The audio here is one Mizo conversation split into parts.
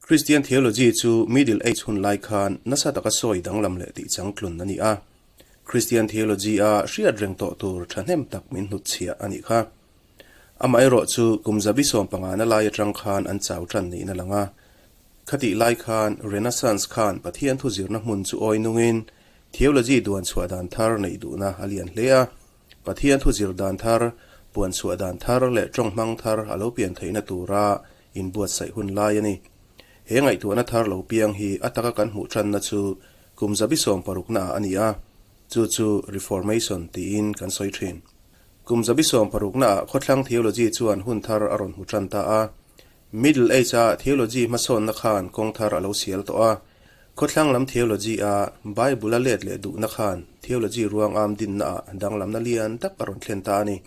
Christian theology chu Middle Age hun lai khan nasa taka sawi danglam leh tih changtlun a ni a. Christian theology-a hriat reng tawh tur thahnem tak min hnutchhiah a nih kha. Amaherawh chu kum zabi sawm pangana lai atang khan an chau tan niin a lang a. Khatih lai khan Renaissance khan Pathian thu zirna hmun chu awi nungin theology duan chhuah dan thar neih duhna a lian hle a. Pathian thu zir dan thar, puan chhuah dan thar leh tawng hmang thar a lo pian theihna tura inbuatsaih hun lai a ni. He ngaihtuahna thar lo piang hi a taka kan hmuh tanna chu kum zabi sawm paruknaah a ni a, chu chu Reformation tiin kan sawi thin. Kum zabi sawm paruknaah khawthlang theology chuan hun thar a rawn hmu tan ta a. Middle Age-a theology hmasawnna khan kawng thar a lo sial tawh a. Khawthlang lam theology-a Bible-a let leh duhna khan theology ruangam dinnaah danglamna lian tak a rawn thlen ta a ni.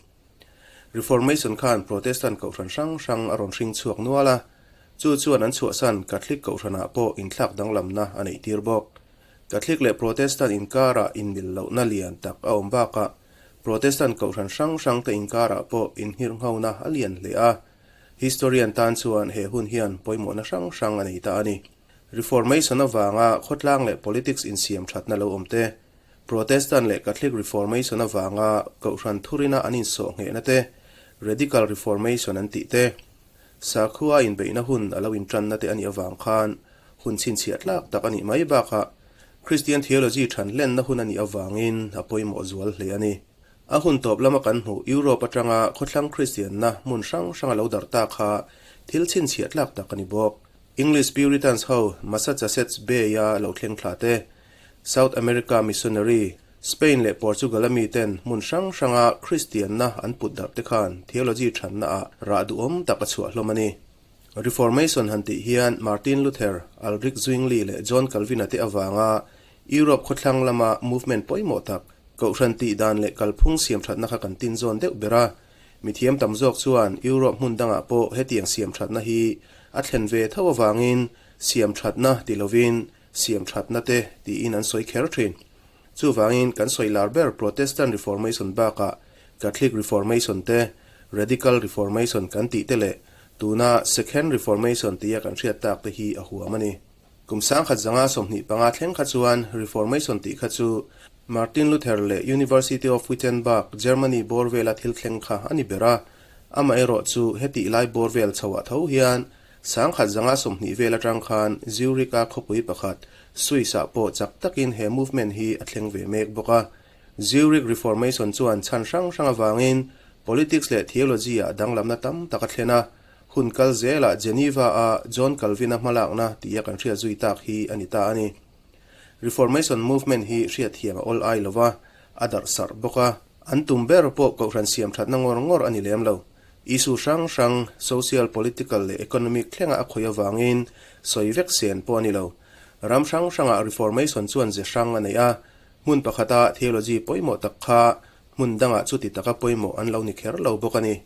Reformation khan Protestant kohhran hrang hrang a rawn hring chhuak nual a, chu chuan an chhuahsan Catholic kohhranah pawh inthlak danglamna a neih tir bawk. Catholic leh Protestant inkarah inmil lohna lian tak a awm bakah Protestant kohhran hrang hrangte inkarah pawh inngirhnghona a lian hle a, historian tan chuan he hun hian pawimawhna hrang hrang a nei ta a ni. Reformation avanga khawtlang leh politics insiam thatna lo awm te, Protestant leh Catholic Reformation avanga Kohhran thurina an insawh nghehna te, Radical Reformation an tih te, sakhua inbeihna hun a lo intanna te a nih avang khan hun chhinchhiah tlak tak a nih mai bakah Christian theology than hlenna hun a nih avangin a pawimawh zual hle a ni. A hun tawp lama kan hmuh Europe atanga khawthlang Kristianna hmun hrang hrang a lo darh ta kha thil chhinchhiah tlak tak a ni bawk. English Puritans ho Massachusetts Bay-a lo thleng thla te, South America missionary, Spain leh Portugal a miten hmun hrang hranga Kristianna an put darh te khan theology thanna ah rah duhawm tak a chhuah hlawm a ni. Reformation han tih hian Martin Luther, Ulrich Zwingli leh John Calvin-a te avanga Europe khawthlang lama movement pawimawh tak, kohhran tih dan leh kalphung siam thatna kha kan tin zawn deuh ber a. Mithiam tam zawk chuan Europe hmun dangah pawh hetiang siam thatna hi a thlen ve tho avangin siam thatna ti lovin siam thatna te tiin an sawi kher thin. Chuvangin kan sawi lar ber Protestant Reformation bakah Catholic Reformation te, Radical Reformation kan tih te leh tuna Second Reformation tia kan hriat tak te hi a huam a ni. Kum sangkhat zanga 25 thleng kha chuan Reformation tih kha chu Martin Luther leh University of Wittenberg, Germany bawr vela thil thleng kha a ni ber a. Amaherawh chu hetih lai bawr vel chhoah tho hian 1020 vel atang khan Zurich-a khawpui pakhat, Swiss-ah pawh chak takin he movement hi a thleng ve mek bawk a. Zurich Reformation chuan chhan hrang hrang avangin politics leh theology-ah danglamna tam tak a thlen a, hun kal zelah Geneva-a John Calvin-a hmalakna tia kan hriat zui tak hi a ni ta a ni. Reformation movement hi hriatthiam a awl ai lo va, a darh sarh bawk a. An tum ber pawh kohhran siam thatna ngawr ngawr a ni lem lo. Issue hrang hrang, social, political leh economic thlenga a khawih avangin sawi vek sen pawh a ni lo. Ram hrang hrangah Reformation chuan ze hrang a nei a, hmun pakhata theology pawimawh tak kha hmun dangah chuti taka pawimawh an lo ni kher lo bawk a ni.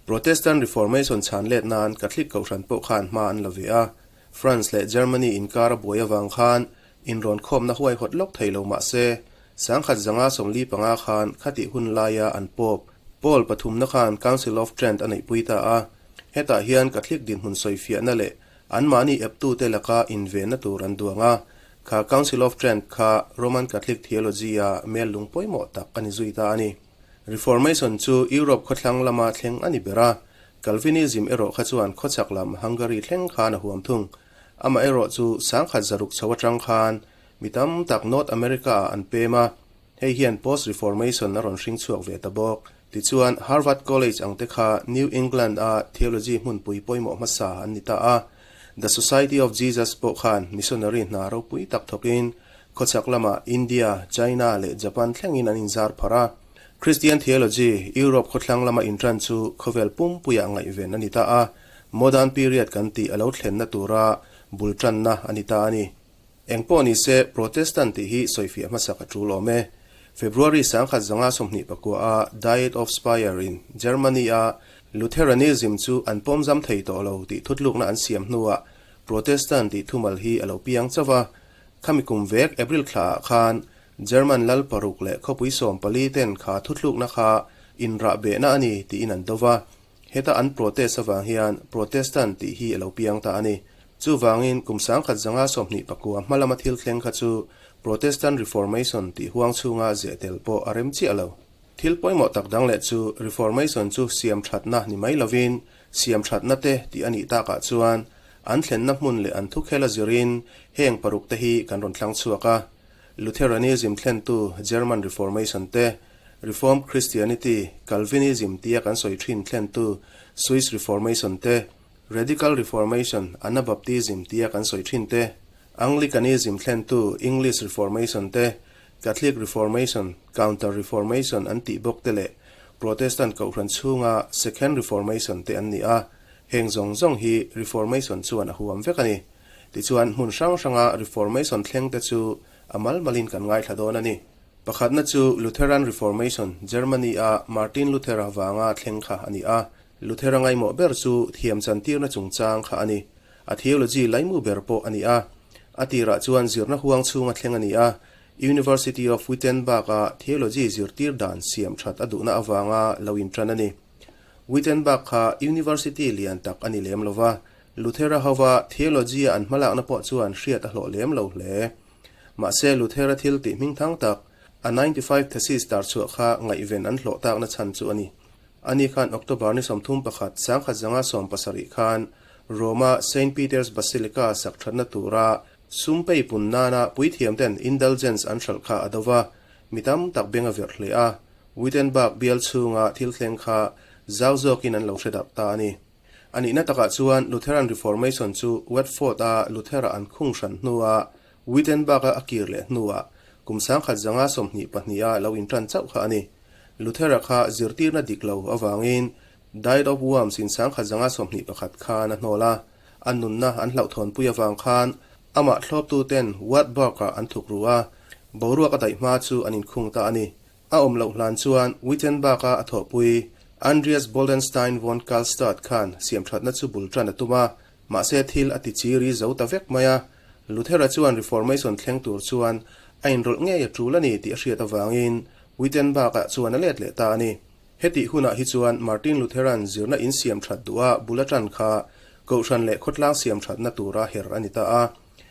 Protestant Reformation chhan let nan Catholic kohhran pawh khan hma an la ve a, France leh Germany inkar a buai avang khan inrawn khawmna huaihawt lawk thei lo mah se, 1045 khan khatih hun laia an Pope Paul pathumna khan Council of Trent a neihpui ta a. Hetah hian Catholic dinhmun sawifiahna leh anmahni eptute laka invenna tur an duang a. Kha Council of Trent kha Roman Catholic theology-a mel lung pawimawh tak a ni zui ta a ni. Reformation chu Europe khawthlang lama thleng a ni ber a, Calvinism erawh kha chuan khawchhak lam Hungary thleng khan a huam thung. Amaherawh chu sangkhat zaruk chho atang khan mi tam tak North America-ah an pem a, hei hian Post-Reformation a rawn hring chhuak ve ta bawk. Tichuan, Harvard College ang te kha New England-a theology hmunpui pawimawh hmasa an ni ta a. The Society of Jesus pawh khan missionary hna ropui tak thawkin khawchhak lamah India, China leh Japan thlengin an inzar pharh a. Christian theology Europe khawthlang lama intan chu khawvel pumpuiah ngaihven a ni ta a. Modern period kan tih a lo thlenna tura bul tanna a ni ta a ni. Eng pawh ni se, Protestant tih hi sawifiah hmasak a tul awm e. February 1024 a Diet of Speyer in Germany a Lutheranism chu an pawmzam thei tawh lo tih thutlukna an siam hnuah Protestant tih thumal hi a lo piang chauh a. Khami kum vek April thla ah khan German lal paruk leh khawpui 14 ten kha thutlukna kha inrah behna a ni tiin an do va. Heta an protest avang hian Protestant tih hi a lo piang ta a ni. Chuvangin, kum 1929 hma lama thil thleng kha chu Protestant Reformation tih huang chhunga zeh tel pawh a rem chiah lo. Thil pawimawh tak dang leh chu Reformation chu siam thatna ni mai lovin siam thatna te tih a nih takah chuan an thlenna hmun leh an thukhel a zirin heng paruk te hi kan rawn thlang chhuak a. Lutheranism thlentu German Reformation te, Reformed Christianity, Calvinism tia kan sawi thin thlentu Swiss Reformation te, Radical Reformation, Anabaptism tia kan sawi thin te, Anglicanism thlentu English Reformation te, Catholic Reformation, Counter Reformation an tih bawk te leh Protestant Kohhran chhunga Second Reformation te an ni a, heng zawng zawng hi Reformation chuan a huam vek a ni. Tichuan hmun hrang hranga Reformation thleng te chu a mal malin kan ngaithla dawn a ni. Pakhatna chu Lutheran Reformation, Germany-a Martin Luther-a vanga thleng kha a ni a, Luther-a ngaimawh ber chu thiam chantirna chungchang kha a ni. A theology laimu ber pawh a ni a. A tirah chuan zirna huang chhunga thleng a ni a, University of Wittenberg-a theology zirtir dan siam that a duhna avanga lo intan a ni. Wittenberg kha university lian tak a ni lem lo va, Luther-a hova theology-a an hmalakna pawh chuan hriat a hlawh lem lo hle. Mahse, Luther-a thil tih hmingthang tak, a 95 Theses tarchhuah kha ngaihven an hlawh takna chhan chu a ni. Ani khan October ni 31, 1970 khan Rome-a Saint Peter's Basilica sak thatna tura sum pei pun nana puithiamten indulgence an hralh kha a do va, mi tam tak beng a verh hle a, Wittenberg bial chhunga thil thleng kha zau zawkin an lo hre darh ta a ni. A nihna takah chuan Lutheran Reformation chu Watford-a Luther-a an khung hran hnua Wittenberg-a a kir leh hnuah kum 1922-a lo intan chauh kha a ni. Luther-a kha zirtirna dik lo avangin Diet of Worms in 1921 khan a hnawl a, a nunna an hlauhthawnpui avang khan amah thlawptuten Wartburg-ah an thuk ru a, boruak a daih hma chu an inkhung ta a ni. A awm loh hlan chuan Wittenberg-a a thawhpui Andreas Boldenstein von Karlstadt khan siamthatna chu bul tan a tum a, mahse thil a ti chiri zo ta vek mai a. Luther-a chuan Reformation thleng tur chuan a inrawlh ngei a tul a ni tih a hriat avangin Wittenberg-ah chuan a let leh ta a ni. Hetih hunah hi chuan Martin Lutheran zirna in siam that duha bul a tan kha Kohhran leh khawtlang siam thatna tura her a ni ta a.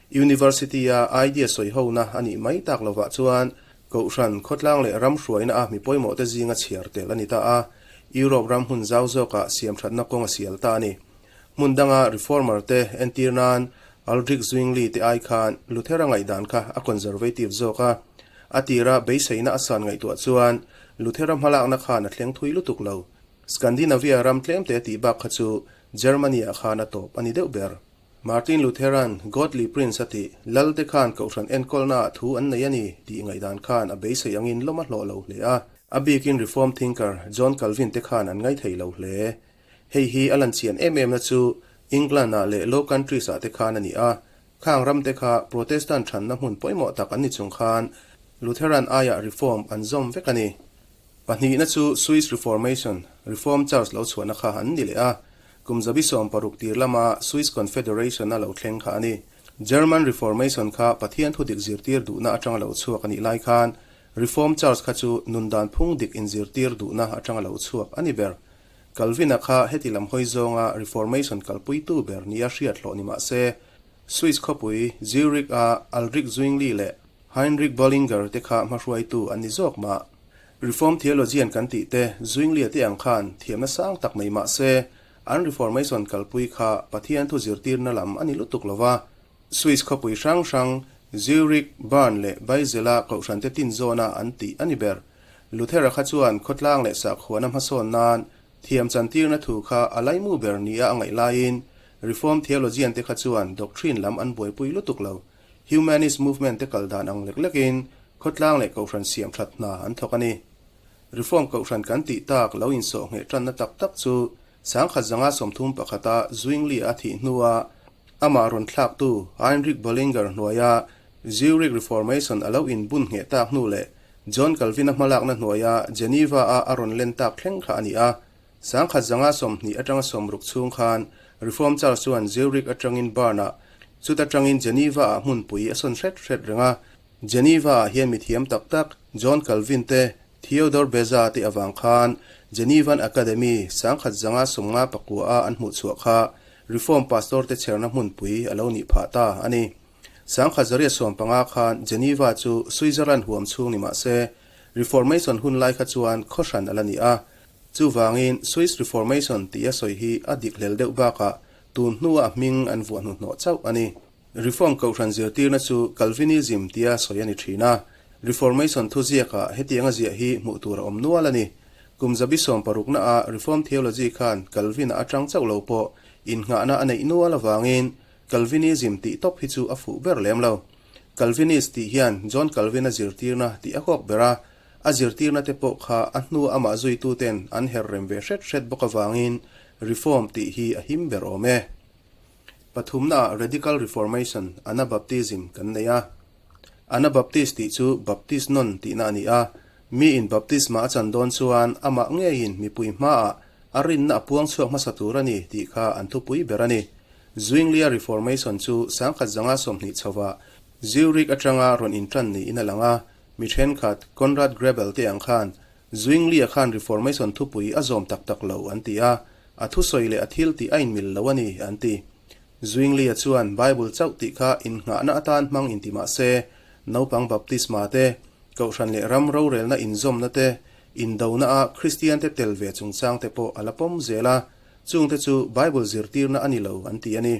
University-a idea sawi hona a nih mai tak lovah chuan Kohhran, khawtlang leh ram hruaina a mi pawimawhte zinga chhiar tel a ni ta a, Europe ram hmun zau zawkah siam thatna kawng a sial ta a ni. Hmun danga Reformer te entir nan Ulrich Zwingli te ai khan Luther-a ngaihdan kha a conservative zawk a. A tira beiseina a san ngaihtuah chuan Luther-a hmalakna khan a thleng thui lutuk lo. Scandinavia ram tlemte tih bak kha chu Germany-ah khan a tawp a ni deuh ber. Martin Lutheran, Godly Prince a tih, Lal te khan Kohhran enkawlnaah thu an nei a ni tih ngaihdan khan a beisei angin lawm a hlawh lo hle a. A bikin Reform thinker John Calvin te khan an ngaithei lo hle. Hei hi a lanchian em emna chu England-ah leh Low Countries-ah te khan a ni a, khang ram te kha Protestant thanna hmun pawimawh tak an ni chung khan Lutheran aiah Reform an zawm vek a ni. Pahnihna chu Swiss Reformation, Reform Church lo chhuahna kha an ni leh a, kum zabi 60 tir lama Swiss Confederation-a lo thleng kha a ni. German Reformation kha Pathian thudik zirtir duhna atanga lo chhuak a nih lai khan Reform Church kha chu nundan phung dik inzirtir duhna atanga lo chhuak a ni ber. Calvin-a kha heti lam hawi zawnga Reformation kalpuitu ber nia hriat hlawh ni mah se, Swiss khawpui Zurich-a Ulrich Zwingli leh Heinrich Bullinger te kha hmahruaitu an ni zawk mah. Reform theologian kan tih te Zwingli-a te ang khan thiamna sang tak nei mah se, an Reformation kalpui kha Pathian thu zirtirna lam a ni lutuk lo va. Swiss khawpui hrang hrang Zurich, Bern leh Basel-a kohhrante tin zawna an tih a ni ber. Luther-a kha chuan khawtlang leh sakhuana hmasawn nan thiam chantirna thu kha a laimu ber nia a ngaih laiin Reformed theologian te kha chuan doctrine lam an buaipui lutuk lo. Humanist movement te kal dan ang lek lekin khawtlang leh kohhran siam that hna an thawk a ni. Reform kohhran kan tih tak lo insawh ngheh tanna tak tak chu 1931-a Zwingli-a thih hnua amah rawn thlaktu Heinrich Bullinger hnuaia Zurich Reformation a lo inbun ngheh tak hnu leh John Calvin-a hmalakna hnuaia Geneva-a a rawn len tak thleng kha a ni a. 1920 atanga 60 chhung khan Reform Church chuan Zurich atangin Bern-ah, chuta tangin Geneva-ah hmunpui a sawn hret hret reng a. Geneva-ah hian mithiam tak tak John Calvin te, Theodore Beza te avang khan Genevan Academy 1959-a an hmuhchhuah kha. Reform pastor te chherna hmunpui a lo nih phah ta a ni. Sangkhat zaria 15 khan Geneva chu Switzerland huam chhung ni mah se, Reformation hun lai kha chuan khaw hran a la ni a. Chuvangin Swiss Reformation tih a sawi hi a dik hlel deuh bakah tun hnua a hming an vuah hnuhnawh chauh a ni. Reform kohhran zirtirna chu Calvinism tia sawi a ni thin a, Reformation thuziakah hetianga ziah hi hmuh tur a awm nual a ni. Kum zabi sawmparukna ah Reform theology khan Calvin-a atang chauh lo pawh innghahna a neih nual avangin Calvinism tih tawp hi chu a fuh ber lem lo. Calvinist tih hian John Calvin-a zirtirna tih a kawk ber a, a zirtirna te pawh kha a hnu amah zuituten an her rem ve hret hret bawk avangin Reform tih hi a him ber awm e. Pathumnaah Radical Reformation, Anabaptism, kan nei a. Anabaptist tih chu Baptist nawn tihna a ni a. Miin baptisma a chan dawn chuan amah ngeiin mipui hmaah a rinna a puang chhuak hmasa tur a ni tih kha an thupui ber a ni. Zwinglia Reformation chu 1020 chhovah Zurich atanga rawn intan niin a lang a. Mi thenkhat, Conrad Grebel te ang khan Zwingli-a khan Reformation thupui a zawm tak tak lo an ti a, a thusawi leh a thil tih a inmil lo a ni an ti. Zwingli-a chuan Bible chauh tih kha innghahna atan hmang inti mah se, naupang baptisma te, kohhran leh ram rorelna inzawmna te, indona-a Kristiante tel ve chungchang te pawh a la pawm zel a, chungte chu Bible zirtirna a ni lo an ti a ni.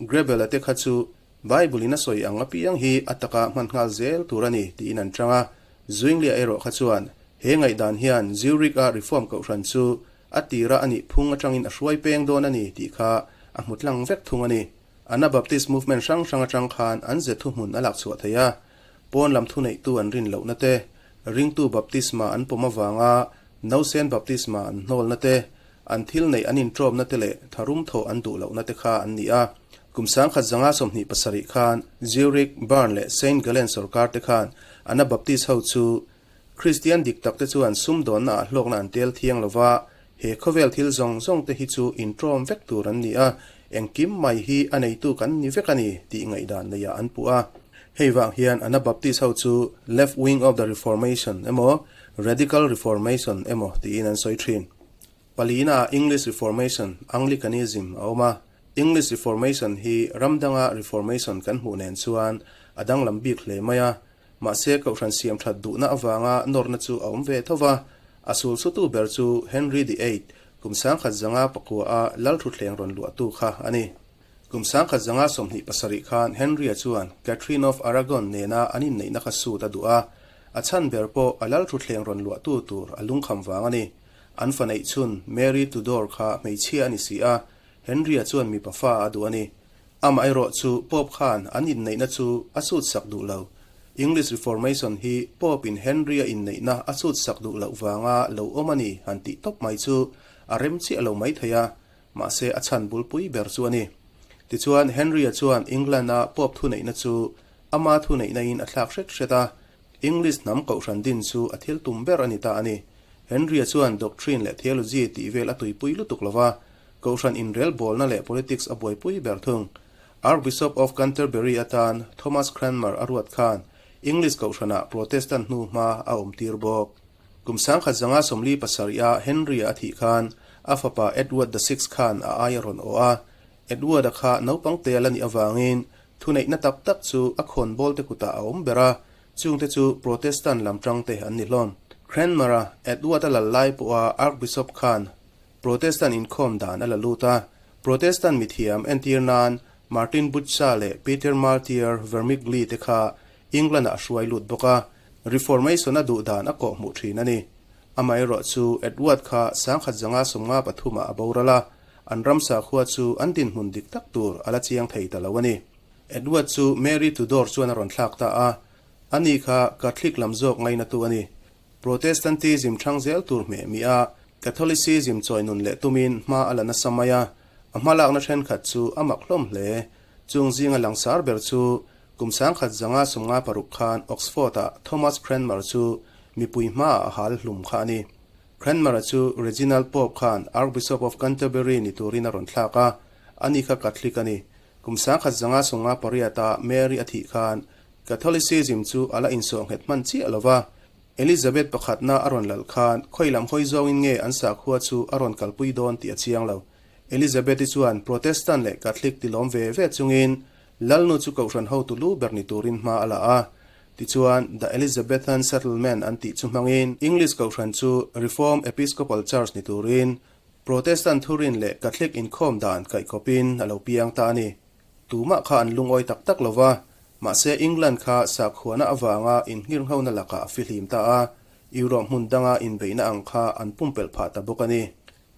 Grebel-a te kha chu Bible-in a sawi ang apiang hi a taka hman nghal zel tur a ni tiin an chang a. Zwingli-a erawh kha chuan he ngaihdan hian Zurich-a Reform kohhran chu a tira a nih phung atangin a hruai peng dawn a ni tih kha a hmu tlang vek thung a ni. Anabaptist movement hrang hrang atang khan an ze thuhmun a lak chhuah thei a, pawn lam thuneihtu an rin lohna te, ringtu baptisma an pawm avanga nausen baptisma an hnawlna te, An thil neih an inṭawmna te leh tharum thawh an duh lohna te kha an ni a. Kum 1027 khan Zurich, Bern leh Saint Gallen sorkar te khan Anabaptist ho chu Kristian dik tak te chuan sumdawnna ah hlawkna an tel thiang lo va, he khawvel thil zawng zawng te hi chu inṭawm vek tur an ni a, engkim mai hi a neitu kan ni vek a ni tih ngaihdan neiah an puh a. Hei vang hian Anabaptist ho chu Left Wing of the Reformation emaw Radical Reformation emaw tiin an sawi ṭhin. Palina English Reformation, Anglicanism, a awm a. English Reformation hi ram danga Reformation kan hmuh nen chuan a danglam bik hle mai a. Mahse kohhran siam that duhna avanga nawrna chu a awm ve tho va. A sul sutu ber chu Henry the Eighth, kum 1500 pakua a lalthuthleng rawn luahtu kha a ni. Kum 1127 khan Henry-a chuan Catherine of Aragon nena an inneihna kha sut a duh a. A chhan ber pawh a lalthuthleng rawn luahtu tur a lungkham vang a ni. An fa neih chhun Mary Tudor kha hmeichhia a ni si a, Henry-a chuan mipa fa a duh a ni. Amaherawh chu Pope khan an inneihna chu a sut sak duh lo. English Reformation hi Pope-in Henry-a inneihna a sut sak duh loh vanga lo awm a ni han tih tawp mai chu a rem chiah lo mai thei a, mahse a chhan bulpui ber chu a ni. Tichuan Henry-a chuan England-a Pope thuneihna chu ama thuneihna-in a thlak hret hret a, English hnam kohhran din chu a thil tum ber a ni ta a ni. Henry-a chuan doctrine leh theology tih vel a tuipui lutuk lo va, kohhran inrelbawlna leh politics a buaipui ber thung. Archbishop of Canterbury atan Thomas Cranmer a ruat khan English kohhranah Protestant hnu hma a awm tir bawk. Kum 1547 a Henry-a a thih khan a fapa Edward the Sixth khan a ai a rawn awh a. Edward-a kha naupang te a la nih avangin Thuneihna tak tak chu a khawnbawlte kutah a awm ber a, chungte chu Protestant lam tangte an ni hlawm. Cranmer-a Edward-a lal lai pawha Archbishop khan Protestant inkhawm dan a la lut a, Protestant mithiam entir nan Martin Bucer leh Peter Martyr Vermigli te kha England-ah a hruai lut bawk a, Reformation-a duh dan a kawhhmuh thin a ni. Amaherawh chu Edward kha 1053 ah a boral a, An ram sakhua chu an dinhmun dik tak tur a la chiang thei ta lo a ni. Edward chu Mary Tudor chuan a rawn thlak ta a, ani kha Catholic lam zawk ngainatu a ni. Protestantism thang zel tur hmeh mi a, Catholicism chawi nun leh tumin hma a la nasa mai a, a hmalakna thenkhat chu a mak hlawm hle. Chung zinga langsar ber chu kum 1056 khan Oxford-ah Thomas Cranmer chu mipui hmaah a hal hlum kha a ni. Cranmer-a chu Reginald Pope khan Archbishop of Canterbury ni turin a rawn thlak a, ani kha Catholic a ni. Kum 1058 a Mary a thih khan Catholicism chu a la insawhnghet hman chiah lo va, Elizabeth pakhatna a rawn lal khan khawi lam hawi zawngin nge an sakhua chu a rawn kalpui dawn tih a chiang lo. Elizabeth-i chuan Protestant leh Catholic tilawm ve ve chungin Lalnu chu kohhran hotu lu ber ni turin hma a la a. Tichuan, The Elizabethan Settlement an tih chu hmangin English kohhran chu Reformed Episcopal Church ni turin Protestant thurin leh Catholic inkhawm dan kaihkawpin a lo piang ta a ni. Tumah kha an lungawi tak tak lo va, mahse England kha sakhuana avanga inngirnghona lakah a fihlim ta a, Europe hmun danga inbeihna ang kha an pumpelh phah ta bawk a ni.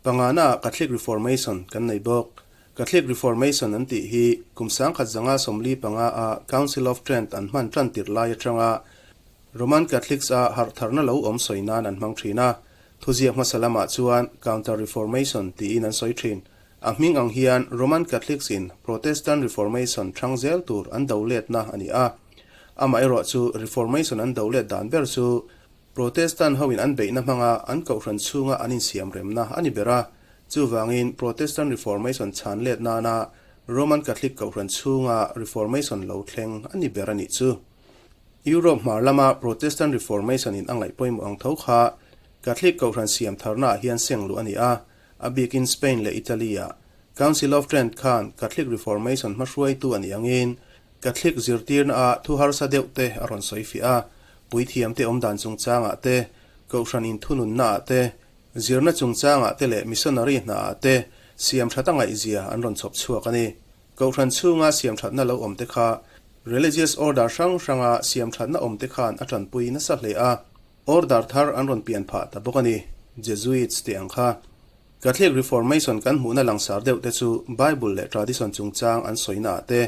Pangana Catholic Reformation kan nei bawk. Catholic Reformation an tih hi kum 1945 a Council of Trent an hman tan tirh lai atanga Roman Catholics a harhtharna lo awm sawi nan an hmang thin a. Thuziak hmasa lamah chuan Counter-Reformation tiin an sawi thin. A hming ang hian Roman Catholics in Protestant Reformation thang zel tur an do letna a ni a. Amaherawh chu Reformation an do let dan ber chu Protestant hoin an beihna hmanga an kohhran chhunga an insiamremna a ni ber a, chuvangin Protestant Reformation chhan let nana Roman Catholic kohhran chhunga Reformation lo thleng a ni ber a nih chu. Europe hmar lama Protestant Reformation in a ngaih pawimawh ang tho kha Catholic kohhran siam tharnaah hian seng luh a ni a, a bikin Spain leh Italy-ah. Council of Trent khan Catholic Reformation hmahruaitu a nih angin Catholic zirtirna ah thu harsa deuh te a rawn sawi fiah a, puithiamte awmdan chungchangah te, kohhran inthununna ah te, zirna chungchangah te leh missionary hna ah te siamthat a ngaihzia an rawn chhawp chhuak a ni. Kohhran chhunga siamthatna lo awm te kha religious order hrang hranga siamthatna awm te khan a tanpui nasa hle a, order thar an rawn pian phah ta bawk a ni, Jesuits tih ang kha. Catholic Reformation kan hmuhna langsar deuh te chu Bible leh tradition chungchang an sawina ah te,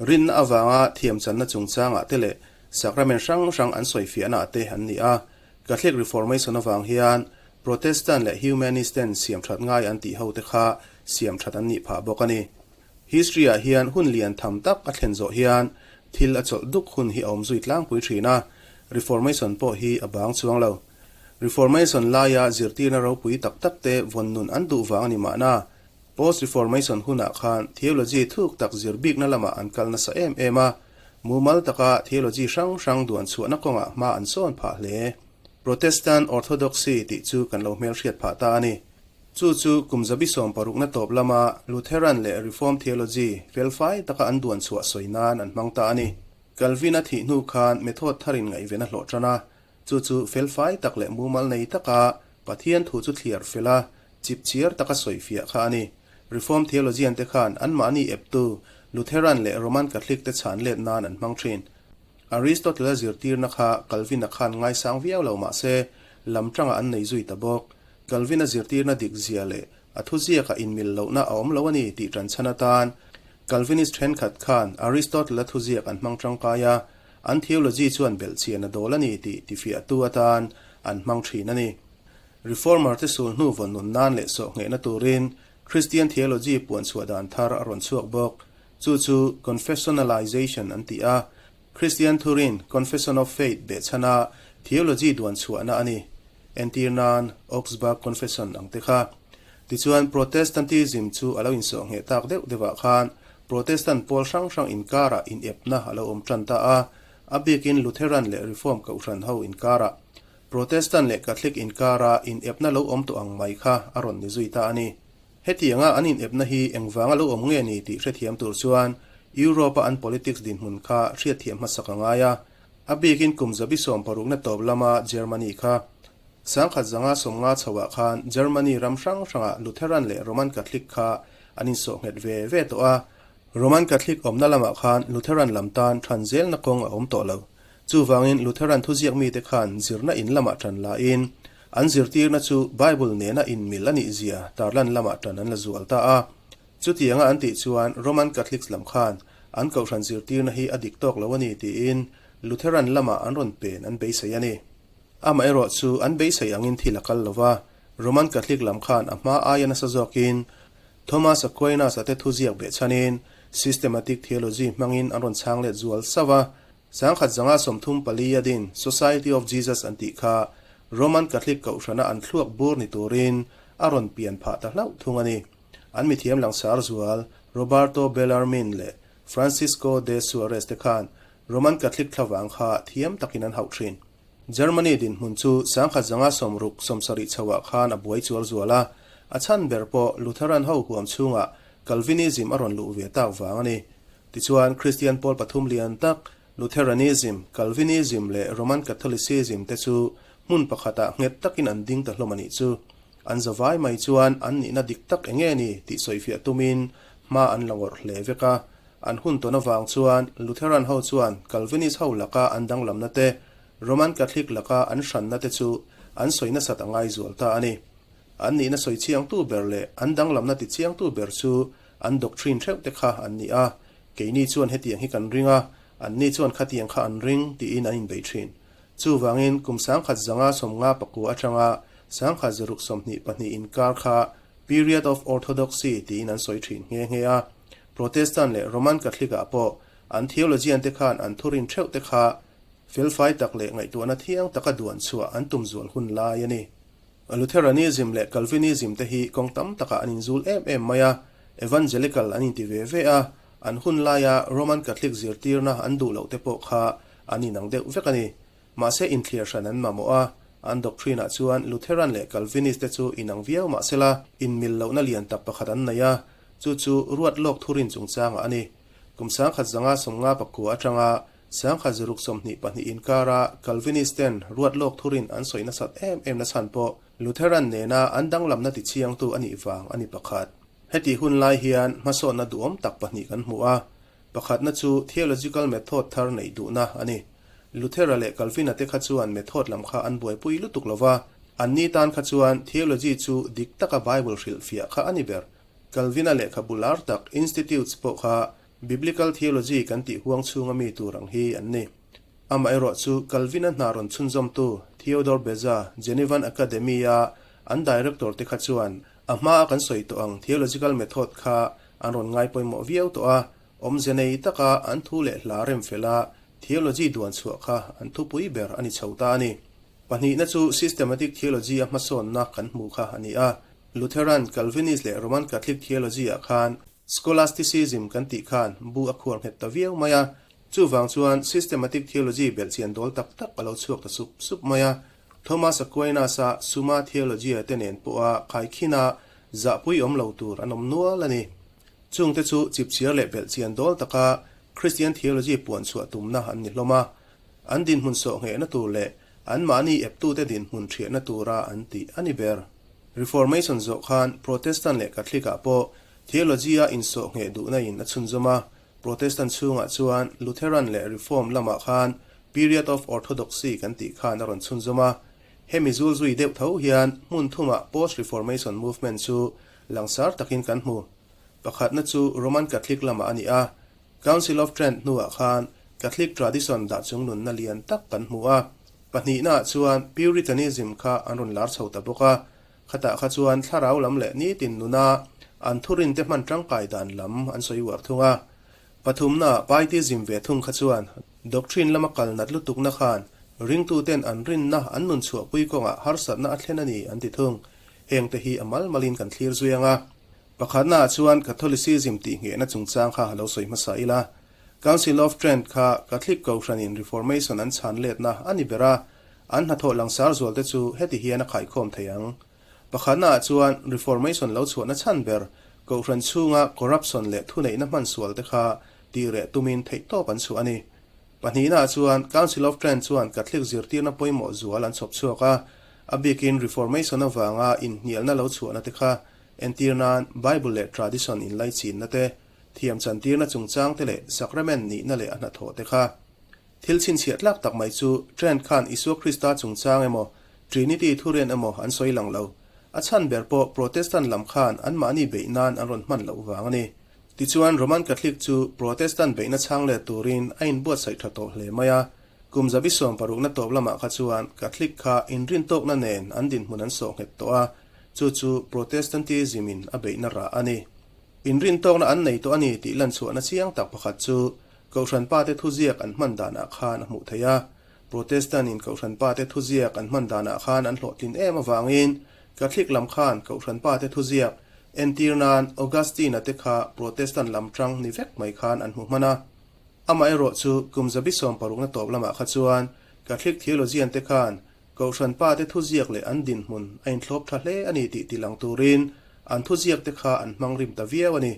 rinna avanga thiamchanna chungchang ah te leh sacrament hrang hrang an sawifiahna ah te an ni a. Catholic Reformation avang hian Protestant leh Humanist ten siamthat ngai an tih ho te kha siamthat an nih phah bawk a ni. History ah hian hun lian tham tak a thlen zawh hian thil a chawlh duk hun hi a awm zui tlangpui thin a, Reformation pawh hi a bang chuang lo. Reformation laia zirtirna ropui tak tak te vawn nun an duh vang a ni mahna, Post-Reformation hunah khan theology thuk tak zir bikna lamah an kal nasa em em a, mumal taka theology hrang hrang duan chhuahna kawngah hma an sawn phah hle. Protestant Orthodoxy tih chu kan lo hmelhriat phah ta a ni. Chu chu kum zabi sawmparukna tawp lama Lutheran leh Reformed theology felfai taka an duan chhuah sawi nan an hmang ta a ni. Calvin-a thih hnu khan method tharin ngaihven a hlawh tan a, Chu chu felfai tak leh mumal nei taka Pathian thu chu thliar fel a, chipchiar taka sawifiah kha a ni. Reformed theologian te khan anmahni eptu Lutheran leh Roman Catholic te chhan let nan an hmang thin. Aristotle-a zirtirna kha Calvin-a khan ngaisang viau lo mah se, lam tangah an nei zui ta bawk. Calvin-a zirtirna dik zia leh a thuziakah inmil lohna a awm lo a ni tih tanchhan atan Calvinist thenkhat khan Aristotle-a thuziak an hmang tangkai a, An theology chuan belhchian a dawl a ni tih tifiahtu atan an hmang thin a ni. Reformer te sul hnu vawn nun nan leh sawhnghehna turin Christian theology puan chhuah dan thar a rawn chhuak bawk. Chu chu Confessionalization an ti a, Christian thurin Confession of Faith behchhana theology duan chhuahna a ni. Entir nan Augsburg Confession ang te kha. Tichuan Protestantism chu a lo insawhngheh tak deuh deuhah khan Protestant pawl hrang hrang inkarah inepna a lo awm tan ta a, a bikin Lutheran leh Reform kohhran ho inkarah. Protestant leh Catholic inkara inepna lo awm tawh ang mai kha a rawn ni zui ta a ni. Hetianga an inepna hi engvanga lo awm nge ni tih hrethiam tur chuan Europe-a an politics dinhmun kha hriatthiam hmasak a ngai a, a bikin kum zabi sawmparukna tawp lama Germany kha. 1950 chhoah khan Germany ram hrang hrangah Lutheran leh Roman Catholic kha an insawh nghet ve ve tawh a. Roman Catholic awmna lamah khan Lutheran lam tan than zelna kawng a awm tawh lo. Chuvangin Lutheran thuziak mite khan zirna in lamah tan lain an zirtirna chu Bible nena inmil a nih zia tarlan lamah tan an la zual ta a. Chutianga an tih chuan Roman Catholics lam khan an kohhran zirtirna hi a dik tawk lo a ni tiin Lutheran lamah an rawn pen an beisei a ni. Amaherawh chu an beisei angin thil a kal lo va, Roman Catholic lam khan a hma aia nasa zawkin Thomas Aquinas-a te thuziak behchhanin systematic theology hmangin an rawn chhang let zual sauh a. 1934 a din Society of Jesus an tih kha Roman Catholic kohhrana an thluak bur ni turin a rawn pian phah ta hlauh thung a ni. An mithiam langsar zual Roberto Bellarmine leh Francisco de Suarez te khan Roman Catholic thlavang kha thiam takin an hauh thin. Germany dinhmun chu 1960 chhoah khan a buai chuar zual a. A chhan ber pawh Lutheran ho huam chhungah Calvinism a rawn luh ve tak vang a ni. Tichuan, Kristian pawl pathum lian tak, Lutheranism, Calvinism leh Roman Catholicism te chu hmun pakhatah nghet takin an ding ta hlawm a nih chu. An zavai mai chuan an nihna dik tak eng nge ni tih sawifiah tumin hma an la ngawrh hle vek a. An hun tawn avang chuan Lutheran ho chuan Calvinist ho laka an danglamna te, Roman Catholic laka an hranna te chu an sawi nasat a ngai zual ta a ni. An nihna sawi chiangtu ber leh an danglamna ti chiangtu ber chu an doctrine theuh te kha an ni a. Keini chuan hetiang hi kan ring a, anni chuan khatiang kha an ring tiin an inbeih thin. Chuvangin kum 1959 atanga 1622 inkar kha Period of Orthodoxy tiin an sawi thin nghe nghe a. Protestant leh Roman Catholic ah pawh an theologian te khan an thurin theuh te kha felfai tak leh ngaihtuahna thiang taka duan chhuah an tum zual hun lai a ni. Lutheranism leh Calvinism te hi kawng tam takah an inzul em em mai a, Evangelical an inti ve ve a, an hun laia Roman Catholic zirtirna an duh loh te pawh kha an inang deuh vek a ni. Mahse inthliar hran an mamawh a, an doctrine-ah chuan Lutheran leh Calvinist te chu inang viau mahsela inmil lohna lian tak pakhat an nei a, chu chu ruat lawk thurin chungchangah a ni. Kum 1959 atanga 1622 inkara Calvinist-ten ruat lawk thurin an sawi nasat em em na chhan pawh Lutheran nena an danglamna tichiangtu a nih vang a ni pakhat. Heti hun lai hian hmasawnna duhawm tak pahnih kan hmu a, pakhatna chu theological method thar neih duhna a ni. Luthera leh Calvin-a te kha chuan method lam kha an buaipui lutuk lo va, anni tan kha chuan theology chu dik taka Bible hrilhfiah kha a ni ber. Calvin-a lehkhabu lar tak Institutes pawh kha Biblical theology kan tih huang chhunga mi tur ang hi an ni. Amaherawh chu Calvin-a hna rawn chhunzawmtu Theodore Beza, Genevan Academy-a an director te kha chuan a hmaa kan sawi tawh ang theological method kha an rawn ngai pawimawh viau tawh a, awmze nei taka an thu leh hla rem fela theology duan chhuah kha an thupui ber a ni chho ta a ni. Pahnihna chu systematic theology-a hmasawnna kan hmuh kha a ni a, Lutheran, Calvinist leh Roman Catholic theology-ah khan Scholasticism kan tih khan bu a khuar nghet ta viau mai a, chuvang chuan systematic theology belhchian dawl tak tak a lo chhuak ta sup sup mai a. Thomas Aquinas-a Summa Theologiae te nen pawha khaikhin-a zahpui awm lo tur an awm nual a ni. Chungte chu chipchiar leh belhchian dawl taka Christian theology puan chhuah tumna an ni hlawm a, an dinhmun sawh nghehna tur leh anmahni eptute dinhmun thiahna tura an tih a ni ber. Reformation zawh khan Protestant leh Catholic-ah pawh Theology-a insawh ngheh duhna in a chhunzawm a, Protestant chhungah chuan Lutheran leh Reform lamah khan Period of Orthodoxy kan tih khan a rawn chhunzawm a. Hemi zul zui deuh tho hian hmun thumah Post-Reformation movement chu langsar takin kan hmu. Pakhatna chu Roman Catholic lamah a ni a, Council of Trent hnuah khan Catholic tradition dah chungnunna lian tak kan hmu a. Pahnihnaah chuan Puritanism kha an rawn lar chho ta bawk a, Khatah kha chuan thlarau lam leh nitin nuna an thurinte hman tangkai dan lam an sawi uar thung a. Pathumna Pietism ve thung kha chuan doctrine lama kal nat lutukna khan ringtuten an rinna an nun chhuahpui kawngah harsatna a thlen a ni an ti thung. Hengte hi a mal malin kan thlir zui ang a. Pakhatnaah chuan Catholicism tih nghehna chungchang kha lo sawi hmasa ila. Council of Trent kha Catholic Kohhranin Reformation an chhan letna a ni ber a, An hnathawh langsar zualte chu heti hian a khaikhawm thei ang. Pakhatnaah chuan Reformation lo chhuahna chhan ber, Kohhran chhunga corruption leh thuneihna hman sualte kha tih reh tumin theihtawp an chhuah a ni. Pahnihnaah chuan Council of Trent chuan Catholic zirtirna pawimawh zual an chhawp chhuak a, a bikin Reformation avanga inhnialna lo chhuahna te kha entir nan Bible leh tradition inlaichinna te, thiamchantirna chungchang te leh sacrament nihna leh a hnathawh te kha. Thil chhinchhiah tlak tak mai chu Trent khan Isua Krista chungchang emaw, Trinity thurian emaw an sawi lang lo. A chhan ber pawh Protestant lam khan anmahni beih nan an rawn hman loh vang a ni. Tichuan Roman Catholic chu Protestant beihna chhang let turin a inbuatsaih tha tawh hle mai a. Kum zabi sawmparukna tawp lamah kha chuan Catholic kha inrintawkna nen an dinhmun an sawh nghet tawh a, chu chu Protestantism-in a beihna rah a ni. Inrintawkna an nei tawh a ni tih lanchhuahna chiang tak pakhat chu Kohhran pate thuziak an hman danah khan a hmuh theih a. Protestant-in Kohhran pate thuziak an hman danah khan an hlawhtlin em avangin Catholic lam khan Kohhran pate thuziak entir nan Augustine-a te kha Protestant lam tang ni vek mai khan an hmu hman a. Amaherawhchu kum zabi sawmparukna tawp lamah kha chuan Catholic theologian te khan. Kohhran pate thuziak leh an dinhmun a inthlawp tha hle a ni tih tilang turin an thuziakte kha an hmang rim ta viau a ni.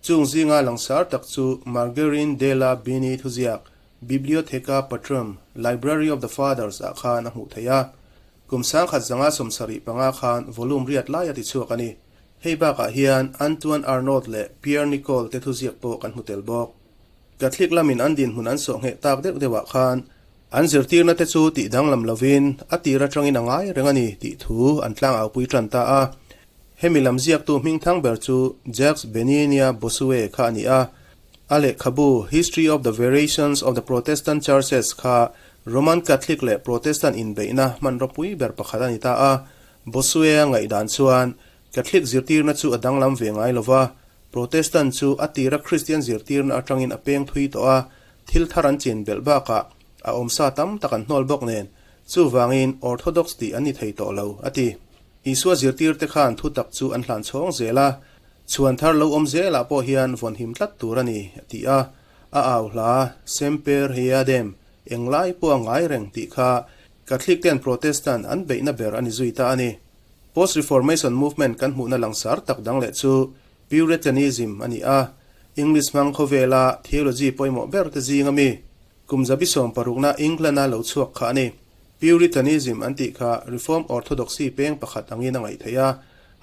Chung zinga langsar tak chu Margarine de la Bini thuziak Bibliotheca Patrum, Library of the Fathers ah khan a hmuh theih a. Kum 1975 khan volume riat lai a tichhuak a ni. Hei bakah hian Antoine Arnauld leh Pierre Nicole te thuziak pawh kan hmu tel bawk. Catholic lamin an dinhmun an sawh ngheh tak deuh deuhah khan an zirtirna te chu tih danglam lovin a tir atangin a ngai reng a ni tih thu an tlangaupui tan ta a. Hemi lam ziaktu hmingthang ber chu Jacques Benigne Bossuet kha a ni a. A lehkhabu History of the Variations of the Protestant Churches kha Roman Catholic leh Protestant inbeihna hmanraw pui ber pakhat a ni ta a. Bossuet-a ngaihdan chuan Catholic zirtirna chu a danglam ve ngai lo va, Protestant chu a tira Kristian zirtirna atangin a peng thui tawh a, thil thar an chin belh bakah a awmsa tam tak an hnawl bawk nen, chuvangin Orthodox tih an ni thei tawh lo, a ti. Isua zirtirte khan thutak chu an hlan chhawng zel a, chhuan thar lo awm zelah pawh hian vawnhim tlat tur a ni, a ti a. A au hla, Semper Eadem, englai pawh a ngai reng tih kha Catholic ten Protestant an beihna ber a ni zui ta a ni. Post-Reformation movement kan hmuhna langsar tak dang leh chu Puritanism a ni a, English hmang khawvela theology pawimawh ber te zing ami kum zabi sawmparukna England-a lo chhuak kha a ni. Puritanism an tih kha Reform Orthodoxy peng pakhat angin a ngaih theih a,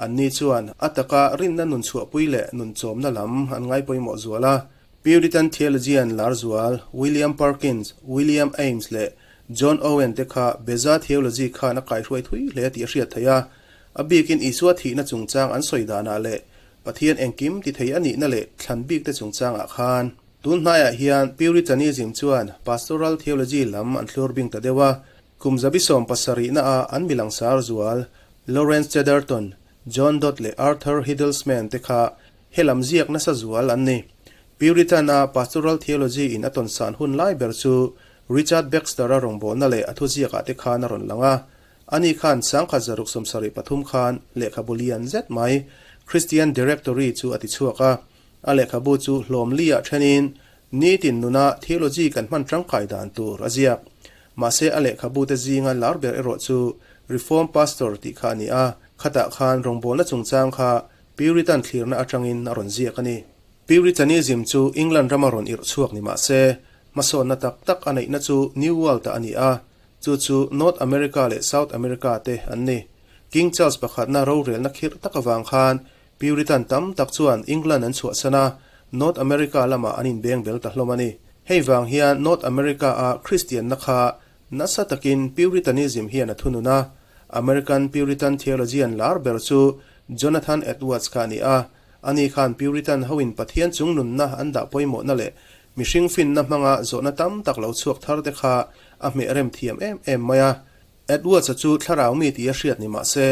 anni chuan a taka rinna nun chhuahpui leh nun chawmna lam an ngai pawimawh zual a. Puritan theologian lar zual William Perkins, William Ames leh John Owen te kha Beza theology khan a kaihruai thui hle tih a hriat theih a. A bikin Isua thihna chungchang an sawi danah leh Pathian engkim ti thei a nihna leh thlan bikte chungchangah khan. Tun hnaiah hian Puritanism chuan pastoral theology lam an thlur bing ta deuh a. Kum zabi 17 naah an mi langsar zual Lawrence Chatterton, John Dodd leh Arthur Hiddlesman te kha he lam ziak nasa zual an ni. Puritan-a pastoral theology in a tawnsan hun lai ber chu Richard Baxter-a rawngbawlna leh a thuziakah te khan a rawn lang a. Ani khan 1673 khan lehkhabu lian zet mai Christian Directory chu a tichhuak a. A lehkhabu chu hlawm li-ah thenin nitin nuna theology kan hman tangkai dan tur a ziak. Mahse a lehkhabu te zinga lar ber erawh chu Reform Pastor tih kha a ni a, khatah khan rawngbawlna chungchang kha Puritan thlirna atangin a rawn ziak a ni. Puritanism chu England rama rawn irh chhuak ni mah se, hmasawnna tak tak a neihna chu New World-ah a ni a, chu chu North America leh South America te an ni. King Charles pakhatna rorelna khirh tak avang khan Puritan tam tak chuan England an chhuahsan a, North America lamah an inbeng bel ta hlawm a ni. Hei vang hian North America-a Kristianna kha nasa takin Puritanism hian a thunun a. American Puritan theologian lar ber chu Jonathan Edwards kha a ni a. Ani khan Puritan hoin Pathian chungnunna an dah pawimawhna leh mihring finna hmanga zawhna tam tak lo chhuak thar te kha a hmeh rem thiam em em mai a. Edwards-a chu thlarau mi tih a hriat ni mah se,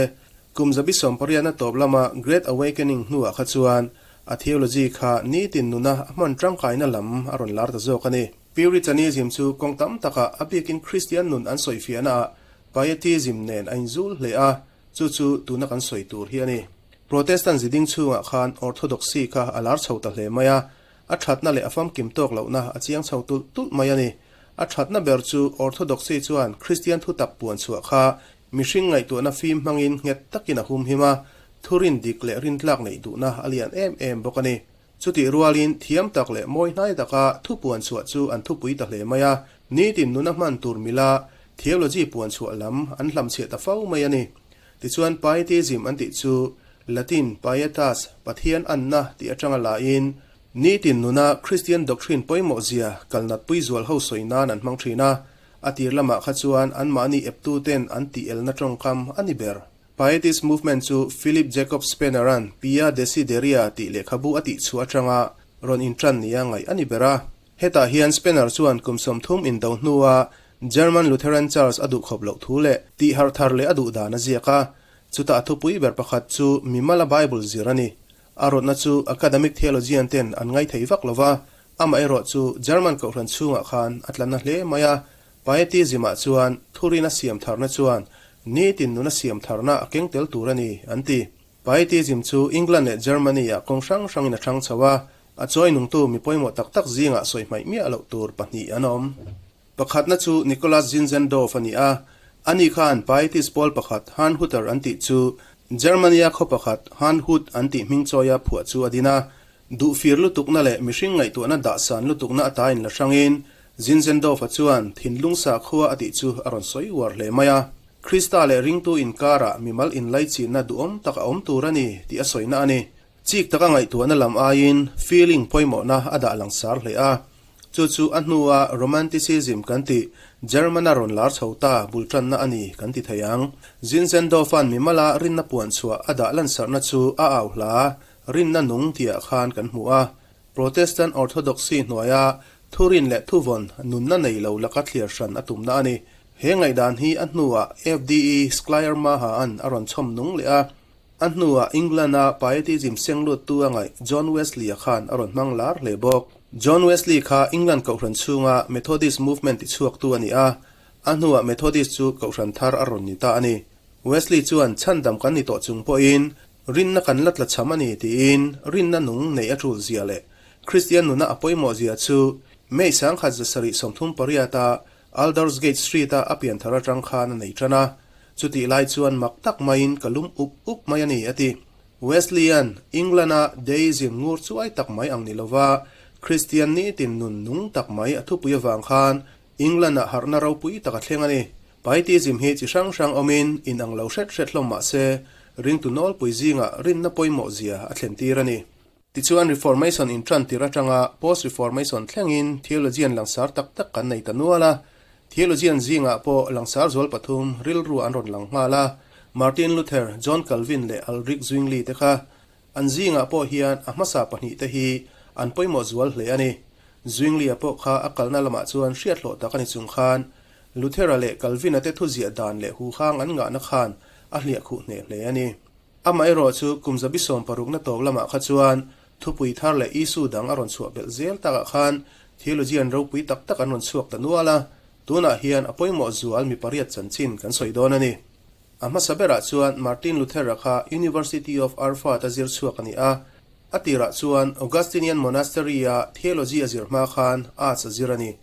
kum zabi sawmpariatna tawp lama Great Awakening hnuah kha chuan a theology kha nitin nuna a hman tangkaina lam a rawn lar ta zawk a ni. Puritanism chu kawng tam takah a bikin Kristian nun an sawifiahnaah Pietism nen a inzul hle a, Chu chu tuna kan sawi tur hi a ni. Protestant ziding chhungah khan Orthodoxy kha a lar chho ta hle mai a, a thatna leh a famkim tawk lohna a chiang chho tulh tulh mai a ni. A thatna ber chu Orthodoxy chuan Kristian thutak puan chhuah kha mihring ngaihtuahna fim hmangin nghet takin a humhim a, thurin dik leh rintlak neih duhna a lian em em bawk a ni. Chutih rualin thiam tak leh mawi hnai taka thu puan chhuah chu an thupui ta hle mai a, nitin nuna hman tur mila theology puan chhuah lam an hlamchhiah ta fo mai a ni. Tichuan Pietism an tih chu Latin pietas, Pathian anna tih atanga lain nitin nuna Christian doctrine pawimawh zia kalnatpui zual ho sawi nan an hmang thin a, a tir lamah kha chuan anmahni eptuten an tih elna tawngkam a ni ber. Pietist movement chu Philip Jacob Spener-a'n Pia Desideria tih lehkhabu a tihchhuah atanga rawn intan nia ngaih a ni ber a. Hetah hian Spener chuan kum 30 indo hnua German Lutheran Church a duhkhawp loh thu leh tihharh thar leh a duh dan a ziak a. Chutah a thupui ber pakhat chu mimala Bible zir a ni. A rawtna chu academic theologian ten an ngaithei vak lo va, amaherawh chu German kohhran chhungah khan a tla na hle mai a. Pietism-ah chuan thurin a siam tharna chuan nitin nuna siam tharna a keng tel tur a ni, an ti. Pietism chu England leh Germany-ah kawng hrang hrangin a hrang chho a, a chawi nungtu mi pawimawh tak tak zingah sawi hmaih miah loh tur pahnih an awm. Pakhatna chu Nicholas Zinzendorf a ni a, Ani khan Pietist pawl pakhat Herrnhuter an tih chu Germany-a khaw pakhat Herrnhut an tih hming chawia phuah chu a din a. Duhfir lutukna leh mihring ngaihtuahna dahsan lutukna ata inla hrangin Zinzendorf-a chuan thinlung sakhua a tih chu a rawn sawi uar hle mai a. Krista leh ringtu inkarah mimal inlaichinna duhawm tak a awm tur a ni tih a sawina a ni. Chik taka ngaihtuahna lam aiin feeling pawimawhna a dah langsar hle a. Chu chu a hnua Romanticism kan tih German-a rawn lar chho ta bul tanna a ni kan ti thei ang. Zinzendorf-a'n mimala rinna puan chhuah a dah lansarhna chu a au hla rinna nung tihah khan kan hmu a. Protestant Orthodoxy hnuaia thurin leh thuvawn nunna nei lo laka thliar hran a tumna a ni. He ngaihdan hi a hnuah FDE Schleiermacher-a'n a rawn chhawm nung leh a. A hnuah England-a Pietism seng luttu a ngaih John Wesley-a khan a rawn hmang lar hle bawk. John Wesley kha England kohhran chhunga Methodist movement tichhuaktu a ni a, a hnuah Methodist chu kohhran thar a rawn ni ta a ni. Wesley chuan chhandam kan ni tawh chung pawhin rinna kan la tlachham a ni tiin rinna nung neih a tul zia leh Kristian nuna a pawimawh zia chu May 1738-a Aldersgate Street-a a pianthar atang khan a nei tan a, chutih lai chuan mak tak maiin ka lum up up mai a ni, a ti. Wesleyan, England-a deism ngur chuai tak mai ang ni lova Kristian nitin nun nung tak mai a thupui avang khan England-ah harhna ropui tak a thleng a ni. Pietism hi chi hrang hrang awmin inang lo hret hret hlawm mah se, ringtu nawlpui zingah rinna pawimawh zia a thlentir a ni. Tichuan Reformation inṭan tir aṭanga Post-Reformation thlengin theologian langsar tak tak kan nei ta nual a. Theologian zingah pawh langsar zual pathum rilru an rawn lang nghal a, Martin Luther, John Calvin leh Ulrich Zwingli te kha. An zingah pawh hian a hmasa pahnih te hi an pawimawh zual hle a ni. Zwingli-a pawh kha a kalna lamah chuan hriat hlawh tak a ni chung khan Luther-a leh Calvin-a te thuziah dan leh huhang an ngahna khan a hliahkhuh hneh hle a ni. Amaherawh chu kum zabi sawmparukna tawp lamah kha chuan thupui thar leh issue dang a rawn chhuah belh zel takah khan theologian ropui tak tak an rawn chhuak ta nual a, tunah hian a pawimawh zual mi pariat chanchin kan sawi dawn a ni. A hmasa berah chuan Martin Luther-a kha University of Erfurt a zir chhuak a ni a, a tirah chuan Augustinian Monastery-a theology a zir hma khan arts a zir a ni.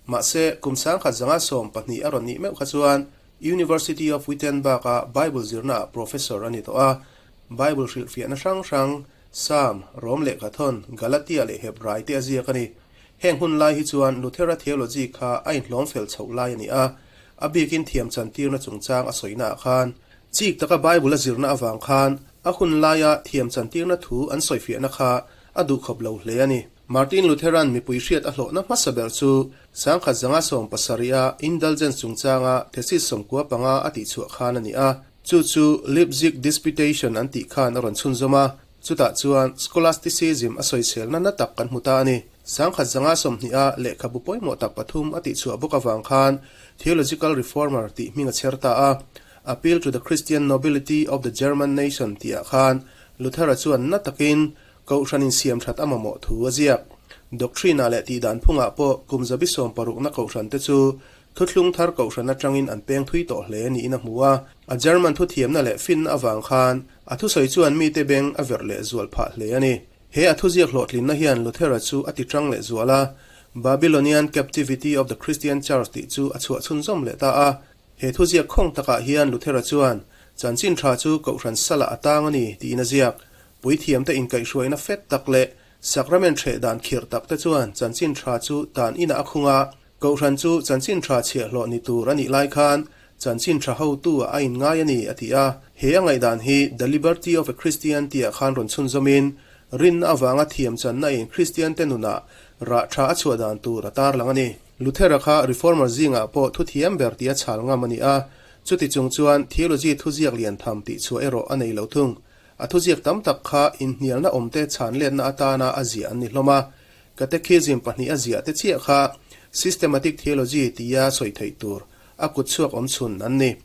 Mahse, kum 1912 a rawn nih meuh kha chuan University of Wittenberg-a Bible zirnaah professor a ni tawh a. Bible hrilhfiahna hrang hrang, Psalm, Rom lehkhathawn, Galatia leh Hebrai te a ziak a ni. Heng hun lai hi chuan Luthera theology kha a inhlawm fel chhoh lai a ni a, a bikin thiam chantirna chungchang a sawinaah khan chik taka Bible a zirna avang khan a hun laia thiam chantirna thu an sawifiahna kha a duhkhawp lo hle a ni. Martin Lutheran mipui hriat a hlawhna hmasa ber chu 1970 a Indulgence chungchanga thesis 95 a tihchhuah khan a ni a. Chu chu Leipzig Disputation an tih khan a rawn chhunzawm a, chutah chuan Scholasticism a sawiselna na tak kan hmu ta a ni. 1920 a lehkhabu pawimawh tak pathum a tihchhuah bawk avang khan Theological Reformer tih hming a chher ta a. Appeal to the Christian Nobility of the German Nation tihah khan Luther-a chuan na takin Kohhran insiam that a mamawh thu a ziak. Doctrine-ah leh tihdan phungah pawh kum zabi sawmparukna kohhrante chu thuthlung thar kohhran atangin an peng thui tawh hle niin a hmu a. A German thuthiamna leh finna avang khan a thusawi chuan mite beng a verh leh zual phah hle a ni. He a thuziak hlawhtlinna hian Luther-a chu a ti tang leh zual a, Babylonian Captivity of the Christian Church tih chu a chhuah chhunzawm leh ta a. He thuziak khawng takah hian Luther-a chuan chanchin tha chu kohhran salah a tang a ni tiin a ziak. Puithiamte inkaihhruaina fet tak leh sakramen hreh dan khirh tak te chuan chanchin tha chu tan inah a khung a, Kohhran chu chanchin tha chhiahhlawh ni tur a nih lai khan chanchin tha hotu ah a inngai a ni, a ti a. He a ngaihdan hi The Liberty of a Christian tihah khan rawn chhunzawmin rinna avanga thiam channa in Kristian te nunah rah tha a chhuah dan tur a tarlang a ni. Luther-a kha Reformer zingah pawh thuthiam ber tih a chhal ngam a ni a, chuti chung chuan theology thuziak lian tham tihchhuah erawh a nei lo thung. A thuziak tam tak kha inhnialna awmte chhan letna atana a ziah an ni hlawm a. Catechism pahnih a ziah te chiah kha Systematic Theology tia sawi theih tur a kut chhuak awm chhun an ni.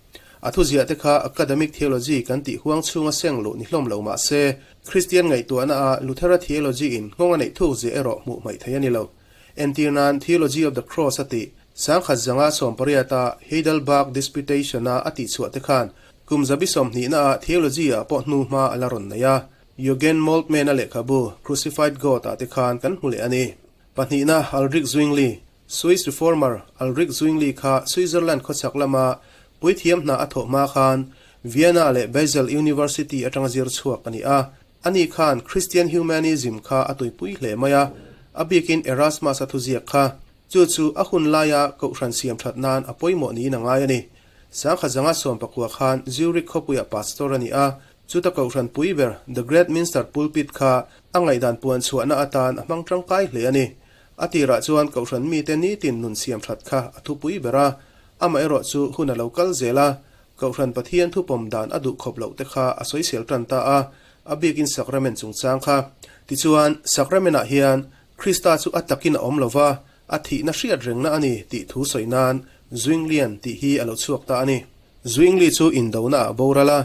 A thuziah te kha Academic Theology kan tih huang chhunga seng luh ni hlawm lo mah se, Kristian ngaihtuahna a Luthera Theology in nghawng a neih thuk zia erawh hmuh hmaih theih a ni lo. Entir nan Theology of the Cross a tih 1918 a Heidelberg Disputation a a tihchhuah te khan Kum zabi sawmhnihna ah theology ah pawh hnu hma a la rawn nei a, Jürgen Moltmann-a lehkhabu Crucified God ah te khan kan hmu leh a ni. Pahnihna, Ulrich Zwingli, Swiss reformer Ulrich Zwingli kha Switzerland khawchhak lama Puithiam hna a thawh hma khan Vienna leh Basel University atanga zir chhuak a ni a. Ani khan Christian Humanism kha a tuipui hle mai a, a bikin Erasmus-a thuziak kha. Chu chu a hun laia Kohhran siam that nan a pawimawh niin a ngai a ni. Sangkhat zanga 19 khan Zurich khawpuiah pastor a ni a, chuta Kohhran pui ber The Great Minster Pulpit kha a ngaihdan puan chhuahna atan a hmang tangkai hle a ni. A tirah chuan Kohhran mite nitin nun siam that kha a thupui ber a, amaherawh chu hun a lo kal zel a, Kohhran Pathian thupawm dan a duh khawp loh te kha a sawisel tan ta a, a bikin Sacrament chungchang kha. Tichuan, Sacrament-ah hian Krista chu a takin a awm lo va, a thihna hriat rengna a ni tih thu sawi nan Zwinglian tih hi a lo chhuak ta a ni. Zwingli chu indona ah boral a,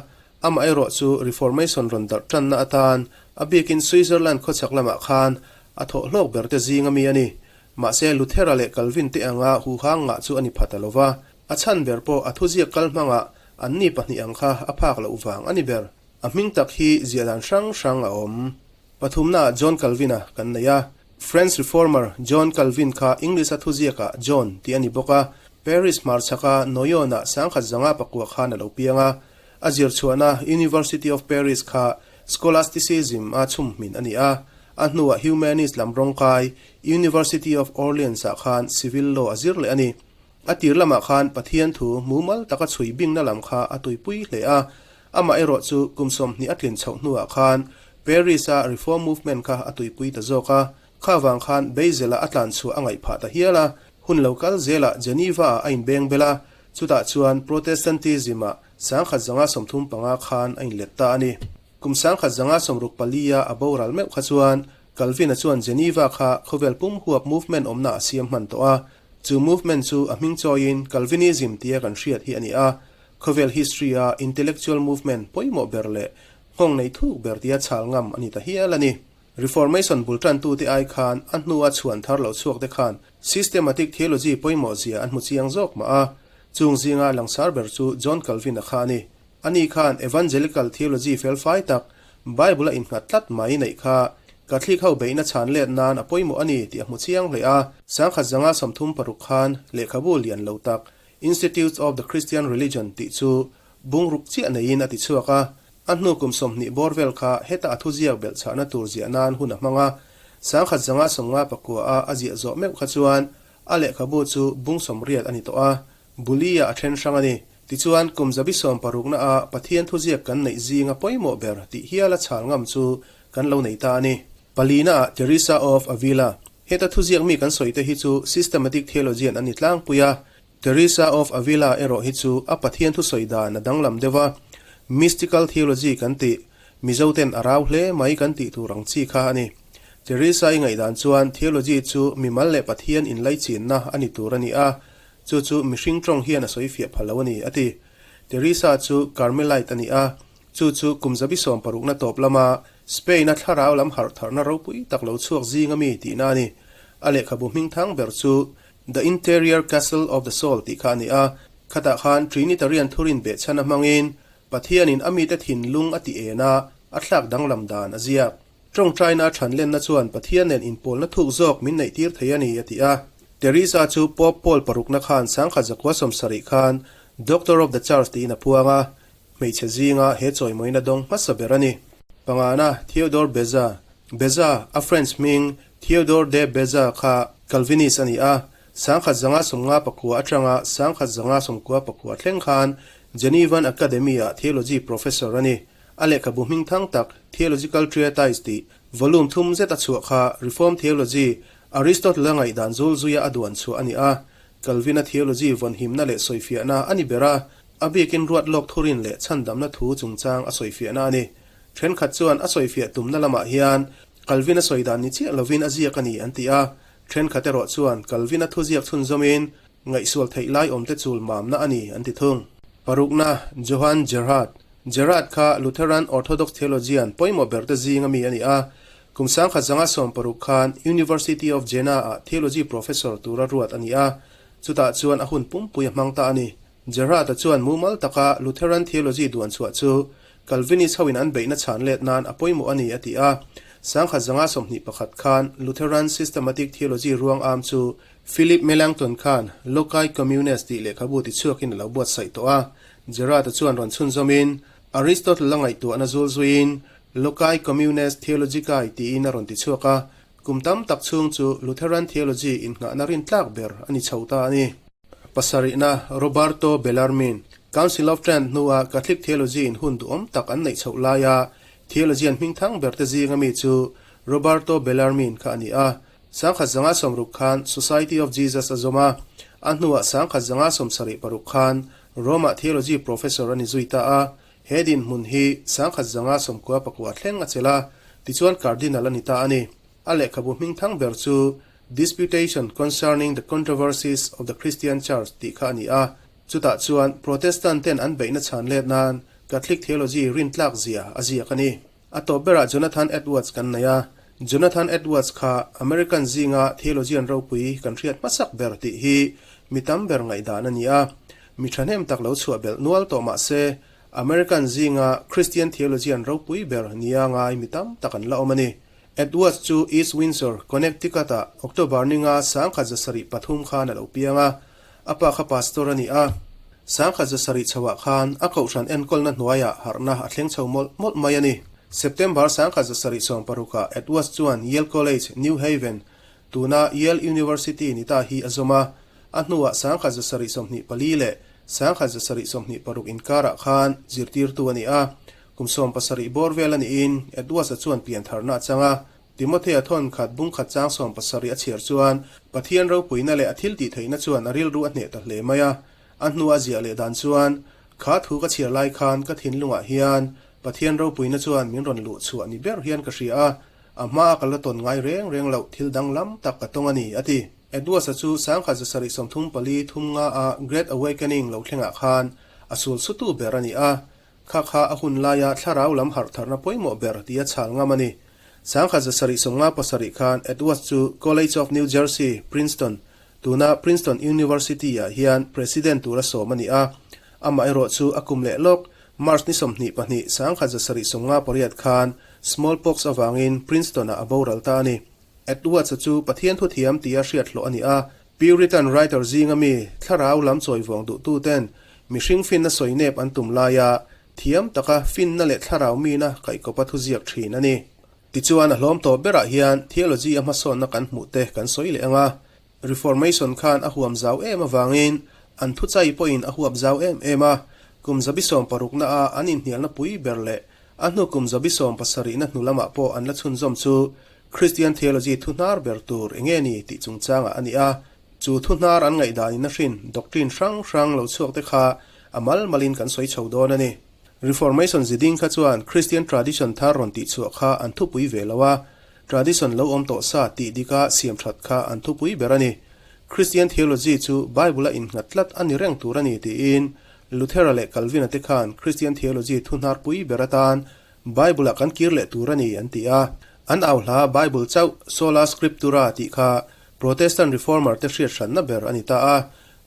amaherawh chu Reformation rawn darh tanna atan a bikin Switzerland khawchhak lamah khan a thawh hlawk ber te zing a mi a ni. Mahse Luthera leh Calvin te anga huhang ngah chu a ni pha ta lo va, a chhan ber pawh a thuziak kal hmangah anni pahnih ang kha a phak loh vang a ni ber. A hming tak hi ziah dan hrang hrang a awm. Pathumnaah John Calvin-a kan nei a. French Reformer John Calvin kha English-a thuziakah John tih a ni bawk a. Paris hmarchhaka Noyon-ah 1909 khan a lo piang a. A zirchhuahna University of Paris kha Scholasticism-a chhumhmin a ni a. A hnuah Humanist lam rawngkai University of Orleans-ah khan Civil Law a zir leh a ni. A tir lamah khan Pathian thu mumal taka chhui bingna lam kha a tuipui hle a. Amah erawh chu kum 20 a tlin chhoh hnuah khan Paris-a Reform Movement kha a tuipui ta zawk a, kha vang khan Basel-a a tlan chhuah a ngaih phah ta hial a, hun lo kal zelah Geneva-ah a inbeng bel a, chutah chuan Protestantism-ah 1935 khan a inlet ta a ni. Kum 1964-a a boral meuh kha chuan Calvin-a chuan Geneva kha khawvel pum huap movement awmna a siam hman tawh a, chu movement chu a hming chawiin Calvinism tia kan hriat hi a ni a, Khawvel history-a intellectual movement pawimawh ber leh nghawng nei thuk ber tia chhal ngam a ni ta hial a ni. Reformation bul tantute ai khan a hnua chhuan thar lo chhuak te khan systematic theology pawimawh zia an hmu chiang zawk mah a, chung zinga langsar ber chu John Calvin-a kha a ni. Ani khan evangelical theology felfai tak, Bible-a innghat tlat mai neih kha Catholic ho beihna chhan let nan a pawimawh a ni tih a hmu chiang hle a. 1936 khan lehkhabu lian lo tak Institutes of the Christian Religion tih chu bungruk chiah neiin a ti chhuak a, a hnu kum 20 bawr vel kha heta a thuziak belh chhahna tur ziah nan hun a hmang a, 1959 a a ziah zawh meuh kha chuan a lehkhabu chu bung 80 a ni tawh a, Buli-ah a then hrang a ni. Tichuan, kum zabi sawmparukna a Pathian thuziak kan neih zinga pawimawh ber tih hiala chhal ngam chu kan lo nei ta a ni. Palina ah Teresa of Avila. Heta thuziak mi kan sawi te hi chu systematic theologian an ni tlangpui a, Teresa of Avila erawh hi chu a Pathian thusawi dan a danglam deuh a, mystical theology kan tih, Mizo ten a rau hle mai kan tih tur ang chi kha a ni. Teresa i ngaihdan chuan theology chu mimal leh Pathian inlaichinna a ni tur a ni a, chu chu mihring tawng hian a sawi fiah pha lo a ni, a ti. Teresa chu Carmelite a ni a, chu chu kum zabi sawmparukna tawp lama Spain-a thlarau lam harh tharna ropui tak lo chhuak zing a mi tihna a ni. A lehkhabu hmingthang ber chu The Interior Castle of the Soul tih kha a ni a, khatah khan Trinitarian thurin behchhan a hmangin Pathianin a mite thinlung a ti en a, a thlak danglam dan a ziak. Tawngtaina a chhanlenna chuan Pathian nen inpawlna thuk zawk min neihtir thei a ni, a ti a. Teresa chu Pope Paul parukna khan 1970 khan Doctor of the Church tiin a puang a, Hmeichhe zinga he chawimawina dawng hmasa ber a ni. Pangana, Theodore Beza. Beza, a French hming Theodore de Beza kha Calvinist a ni a, 1959 atanga 1994 thleng khan Genevan Academy-ah theology professor a ni. A lehkhabu hming thang tak Theological Treatise tih volume thum zet a chhuah kha Reformed theology Aristotle-a ngaihdan zul zuia a duan chhuah a ni a, Calvin-a theology vawnhimna leh sawifiahna a ni ber a, A bikin ruat lawk thurin leh chhandamna thu chungchang a sawifiahna a ni. Thenkhat chuan a sawifiah tumna lamah hian Calvin a sawi dan ni chiah lovin a ziak a ni an ti a, thenkhat erawh chuan Calvin a thuziak chhunzawmin ngaihsual theih lai awmte chul mamna a ni an ti thung. Parukna, Johann Gerhard. Gerhard kha Lutheran Orthodox theologian pawimawh berte zing ami a ni a, kum 1960 khan University of Jena-ah theology professor tura ruat a ni a, chutah chuan a hun pumpui a hmang ta a ni. Gerhard-a chuan mumal taka Lutheran theology duan chhuah chu Calvinist hoin an beihna chhan let nan a pawimawh a ni a ti a. 1921 khan Lutheran systematic theology ruang am chu Philip Melanchthon khan Loci Communes tih lehkhabu tichhuakin a lo buatsaih tawh a. Gerard-a chuan rawn chhunzawmin Aristotle-a ngaihtuahna zul zuiin Loci Communes Theologicae tiin a rawn tichhuak a, kum tam tak chhung chu Lutheran theology innghahna rintlak ber a ni chho ta a ni. Pasarihna, Roberto Bellarmine, Council of Trent hnua Catholic theology in hun duhawm tak an neih chhoh laia theologian hmingthang berte zinga mi chu Roberto Bellarmine kha a ni a. 1960 khan Society of Jesus a zawm a, a hnuah 1976 khan Rome-ah theology professor a ni zui ta a. He dinhmun hi 1999 thleng a chelh a, tichuan cardinal a ni ta a ni. A lehkhabu hmingthang ber chu Disputation Concerning the Controversies of the Christian Church tih kha a ni a, chutah chuan Protestant ten an beihna chhan let nan Catholic theology rintlak zia a ziak a ni. A tawp berah Jonathan Edwards kan nei a, Jonathan Edwards kha American zinga theologian ropui kan hriat hmasak ber tih hi mi tam ber ngaihdan a ni a. Mi thahnem tak lo chhuah belh nual tawh mah se, American zinga Christian theologian ropui ber nia ngai mi tam tak an la awm a ni. Edwards chu East Windsor, Connecticut-ah October ninga 1703 khan a lo piang a, a pa kha pastor a ni a. 1700 chhoah khan a kohhran enkawlna hnuaiah harhna a thleng chho mawlh mawlh mai a ni. September 1760-ah Edwards chuan Yale College, New Haven, tuna Yale University ni ta hi a zawm a, a hnuah 1724 leh 1726 inkarah khan zirtirtu a ni a. Kum 17 bawr vel a niin Edwards-a chuan piantharna a chang a, Timothea thawn khat bung khat chang 70 a chhiar chuan Pathian ropuina leh a thil tih theihna chuan a rilru a hneh ta hle mai a. A hnua a ziah leh dan chuan, Kha thu ka chhiar lai khan ka thinlungah hian Pathian ropuina chuan min rawn luh chhuah ni ber hian ka hria a, a hmaa ka la tawn ngai reng reng loh thil danglam tak ka tawng a ni, a ti. Edwards-a chu 1734 thum nga a Great Awakening lo thlengah khan a sul sutu ber a ni a, Kha kha a hun laia thlarau lam harh tharna pawimawh ber ti a chhal ngam a ni. 1757 khan Edwards chu College of New Jersey, Princeton, tuna Princeton University-ah hian president tura sawm a ni a. Amaherawh chu a kum leh lawk, March ni 22, 1758 khan smallpox avangin Princeton-ah a boral ta a ni. Edwards-a chu Pathian thuthiam tia hriat hlawh a ni a, Puritan writer zinga mi thlarau lam chawivuang duhtuten mihring finna sawi nep an tum laia thiam taka finna leh thlarau mina kaihkawpa thuziak thin a ni. Tichuan a hlawm tawp berah hian theology a hmasawnna kan hmuh te kan sawi leh ang a, Reformation khan a huam zau em avangin an thuchai pawhin a huap zau em em a, kum 76 a an inhnialna pui ber leh a hnu kum 77 hnu lamah pawh an la chhunzawm chu Christian theology thu hnar ber tur enge ni tih chungchangah a ni a, chu thu hnar an ngaihdanin a hrin doctrine hrang hrang lo chhuak te kha a mal malin kan sawi chho dawn a ni. Reformation ziding kha chuan Christian tradition thar rawn tih chhuah kha an thupui ve lo a, tradition lo awm tawh sa tih dika siam that kha an thupui ber a ni. Christian theology chu Bible-a innghat tlat a ni reng tur a ni tiin Luthera leh Calvin-a te khan Christian theology thu hnar pui ber atan Bible-ah kan kir leh tur a ni an ti a. An au hla Bible chauh Sola Scriptura tih kha Protestant Reformer te hriat hranna ber a ni ta a.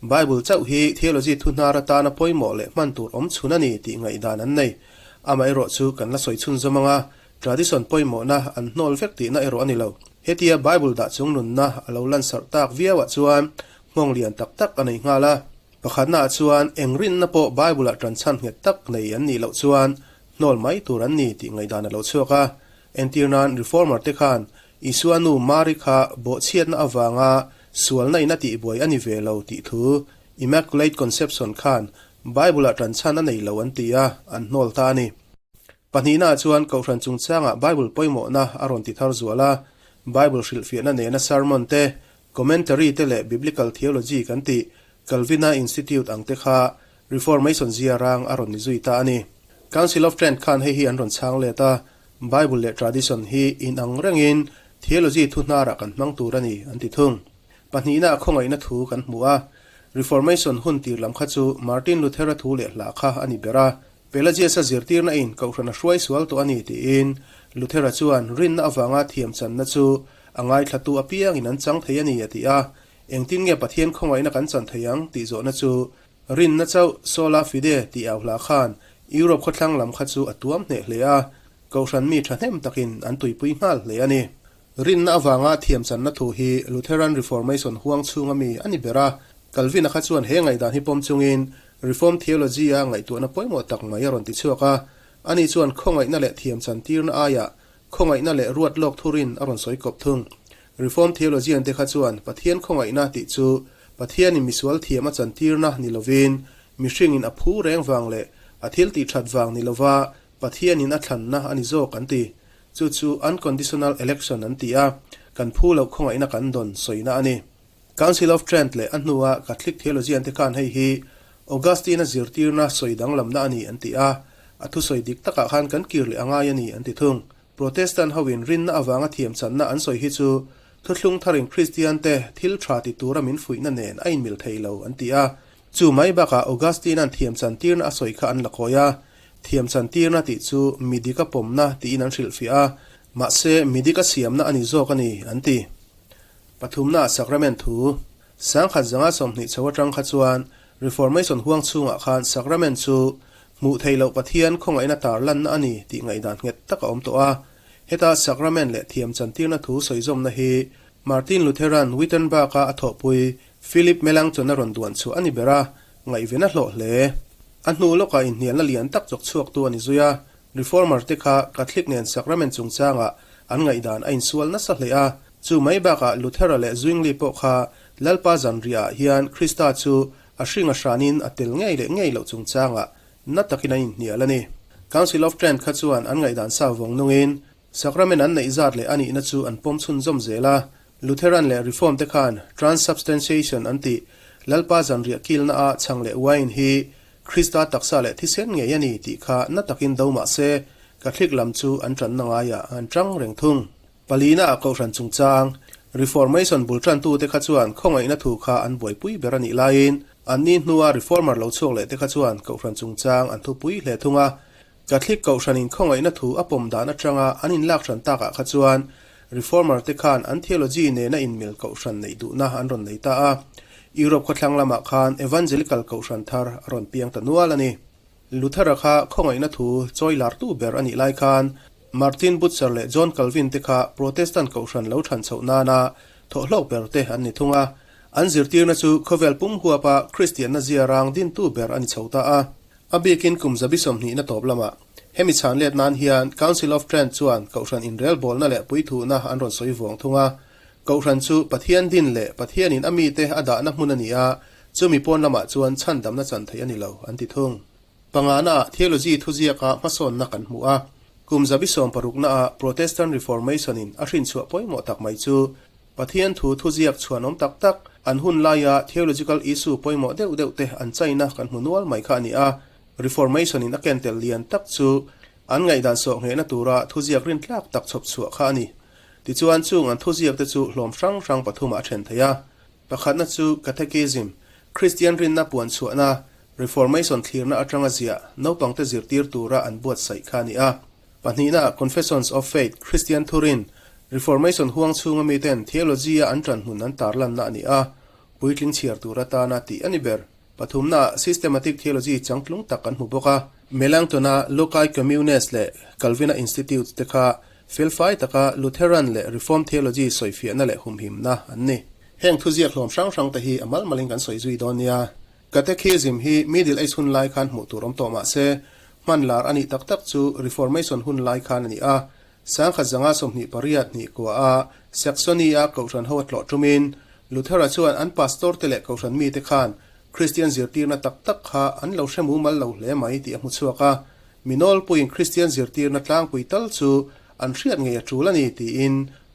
Bible chauh hi theology thu hnar atana pawimawh leh hman tur awm chhun a ni tih ngaihdan an nei. Amaherawh chu kan la sawi chhunzawm ang a, tradition pawimawhna an hnawl vek tihna erawh a ni lo. Hetia Bible dah chung nunna a lo lansarh tak viauah chuan nghawng lian tak tak a nei nghal a. Pakhatnaah chuan eng rinna pawh Bible-ah ṭanchhan nghet tak nei an nih loh chuan hnawl mai tur an ni tih ngaihdan a lo chhuak a. Entir nan Reformer te khan Isua nu Mari kha bawhchhiatna avanga sualna in a tihbuai a ni ve lo tih thu Immaculate Conception khan Bible-ah ṭanchhan a nei lo an ti a, an hnawl ta a ni. Pahnihnaah chuan Kohhran chungchangah Bible pawimawhna a rawn ti thar zual a, Bible hrilhfiahna nena sermon te, Commentary te leh Biblical Theology kan tih Calvina Institute ang te kha Reformation zia rang a rawn ni zui ta a ni. Council of Trent khan hei hi an rawn chhang let a, Bible leh tradition hi inang rengin theology thu hnarah kan hmang tur a ni an ti thung. Pahnihna a khawngaihna thu kan hmu a, Reformation hun tir lam kha chu Martin Luther-a thu leh hla kha a ni ber a, Pelagius-a zirtirna in Kohhran a hruai sual tawh a ni tiin Luther-a chuan rinna avanga thiamchanna chu a ngaithlatu apiangin an chang thei a ni a ti a. Engtin nge Pathian khawngaihna kan chan thei ang tih zawhna chu rinna chauh sola fide tih au hla khan Europe khawthlang lam kha chu a tuam hneh hle a, Kohhran mi thahnem takin an tuipui nghal hle a ni. Rinna avanga thiamchanna thu hi Lutheran Reformation huang chhunga mi a ni ber a, Calvin-a kha chuan he ngaihdan hi pawm chungin Reformed theology-a ngaihtuahna pawimawh tak mai a rawn ti chhuak a. Ani chuan khawngaihna leh thiamchantirna aiah khawngaihna leh ruat lawk thurin a rawn sawi kawp thung. Reformed theologian te kha chuan Pathian khawngaihna tih chu Pathianin misual thiam a chantirna ni lovin mihringin a phu reng vang leh a thil tih that vang ni lova Pathianin a thlanna a ni zawk an ti. Chu chu unconditional election an ti a, kan phu loh khawngaihna kan dawn sawina a ni. Council of Trent leh a hnua Catholic theologian te khan hei hi Augustine-a zirtirna sawi danglamna a ni an ti a, a thusawi dik takah khan kan kir leh a ngai a ni an ti thung. Protestant hoin rinna avanga thiamchanna an sawi hi chu thuthlung tharin Kristian te thil tha ti tura min fuihna nen a inmil thei lo an ti a. Chu mai bakah Augustine-a'n thiamchantirna a sawi kha an la kawi a, thiamchantirna tih chu mi dika pawmna tiin an hrilhfiah a, mahse mi dika siamna a ni zawk a ni an ti. Pathumna Sacrament thu, Sangkhat zanga 20 chho atang kha chuan Reformation huang chhungah khan Sacrament chu hmuh theih loh Pathian khawngaihna tar lanna a ni tih ngaihdan nghet tak a awm tawh a. Heta Sacrament leh thiam chantirna thu sawizawmna hi Martin Lutheran Wittenberg-a a thawhpui Philip Melanchthon a rawn duan chhuah a ni ber a, ngaihven a hlawh hle. A hnu lawkah inhnialna lian tak chawk chhuaktu a ni zui a, Reformer te kha Catholic nen Sacrament chungchangah an ngaihdan a insual nasa hle a. Chu mai bakah Luthera leh Zwingli pawh kha Lalpa zanriahah hian Krista chu a hring a hranin a tel ngei leh ngei loh chungchangah na takin an inhnial a ni. Council of Trent kha chuan an ngaihdan sa vawng nungin Sacrament an neih zat leh a nihna chu an pawm chhunzawm zel a. Lutheran leh Reform te khan Transubstantiation an tih Lalpa zanriah kilna a chhang leh wine hi Krista taksa leh thisen ngei a ni tih kha na takin do mah se, Catholic lam chu an tanna ngaiah an tang reng thung. Palina ah Kohhran chungchang, Reformation bul tantute kha chuan khawngaihna thu kha an buaipui ber a nih laiin, anni hnua Reformer lo chhuak leh te kha chuan Kohhran chungchang an thupui hle thung a. Catholic Kohhranin khawngaihna thu a pawm dan atanga an inlak hran takah kha chuan Reformer te khan an theology nena inmil Kohhran neih duhna an rawn nei ta a. Europe khawthlang lamah khan Evangelical Kohhran thar a rawn piang ta nual a ni. Luther-a kha khawngaihna thu chawi lartu ber a nih lai khan Martin Butzer leh John Calvin te kha Protestant Kohhran lo than chhoh nana thawhhlawk ber te an ni thung a. An zirtirna chu khawvel pum huapa Kristianna ziarang dintu ber a ni chho ta a. A bikin kum zabi sawmhnihna tawp lamah hemi chhan let nan hian Council of Trent chuan Kohhran inrelbawlna leh puithuhna an rawn sawi vuang thung a. Kohhran chu Pathian din leh Pathianin a mite a dahna hmun a ni a, chumi pawn lamah chuan chhandamna chan theih a ni lo, an ti thung. Panganaah theology thuziaka hmasawnna kan hmu a. Kum zabi sawmparuknaah Protestant Reformation-in a hrinchhuah pawimawh tak mai chu Pathian thu thuziak chhuanawm tak tak, an hun laia theological issue pawimawh deuh deuh te an chaina kan hmu nual mai kha a ni a. Reformation-in a ken tel lian tak chu an ngaihdan sawh nghehna tura thuziak rintlak tak chhawp chhuah kha a ni. Tichuan chung an thuziak te chu hlawm hrang hrang pathumah a then thei a. Pakhatna chu Catechism, Kristian rinna puan chhuahna, Reformation thlirna atanga ziah naupangte zirtir tura an buatsaih kha a ni a. Pahnihna, Confessions of Faith, Kristian thurin, Reformation huang chhunga miten theology-a an ṭan hmun an tarlanna a ni a, puitling chhiar tur atana tih a ni ber. Pathumnaah Systematic Theology changtlung tak kan hmu bawk a. Melanchthon-a Loci Communes leh Calvin-a Institutes te kha felfai taka Lutheran leh Reformed Theology sawifiahna leh humhimna an ni. Heng thuziak hlawm hrang hrang te hi a mal malin kan sawi zui dawn nia. Catechism hi Middle Age hun lai khan hmuh tur awm tawh mah se, hman lar a nih tak tak chu Reformation hun lai khan a ni a. Sangkhat zanga 28 hnih kua a Saxony-a Kohhran ho a tlawh tumin Luther-a chuan an pastor te leh Kohhran mite khan Kristian zirtirna tak tak kha an lo hre mumal lo hle mai tih a hmu chhuak a. Mi nawlpuiin Kristian zirtirna tlangpui tal chu an hriat ngei a tul a ni tiin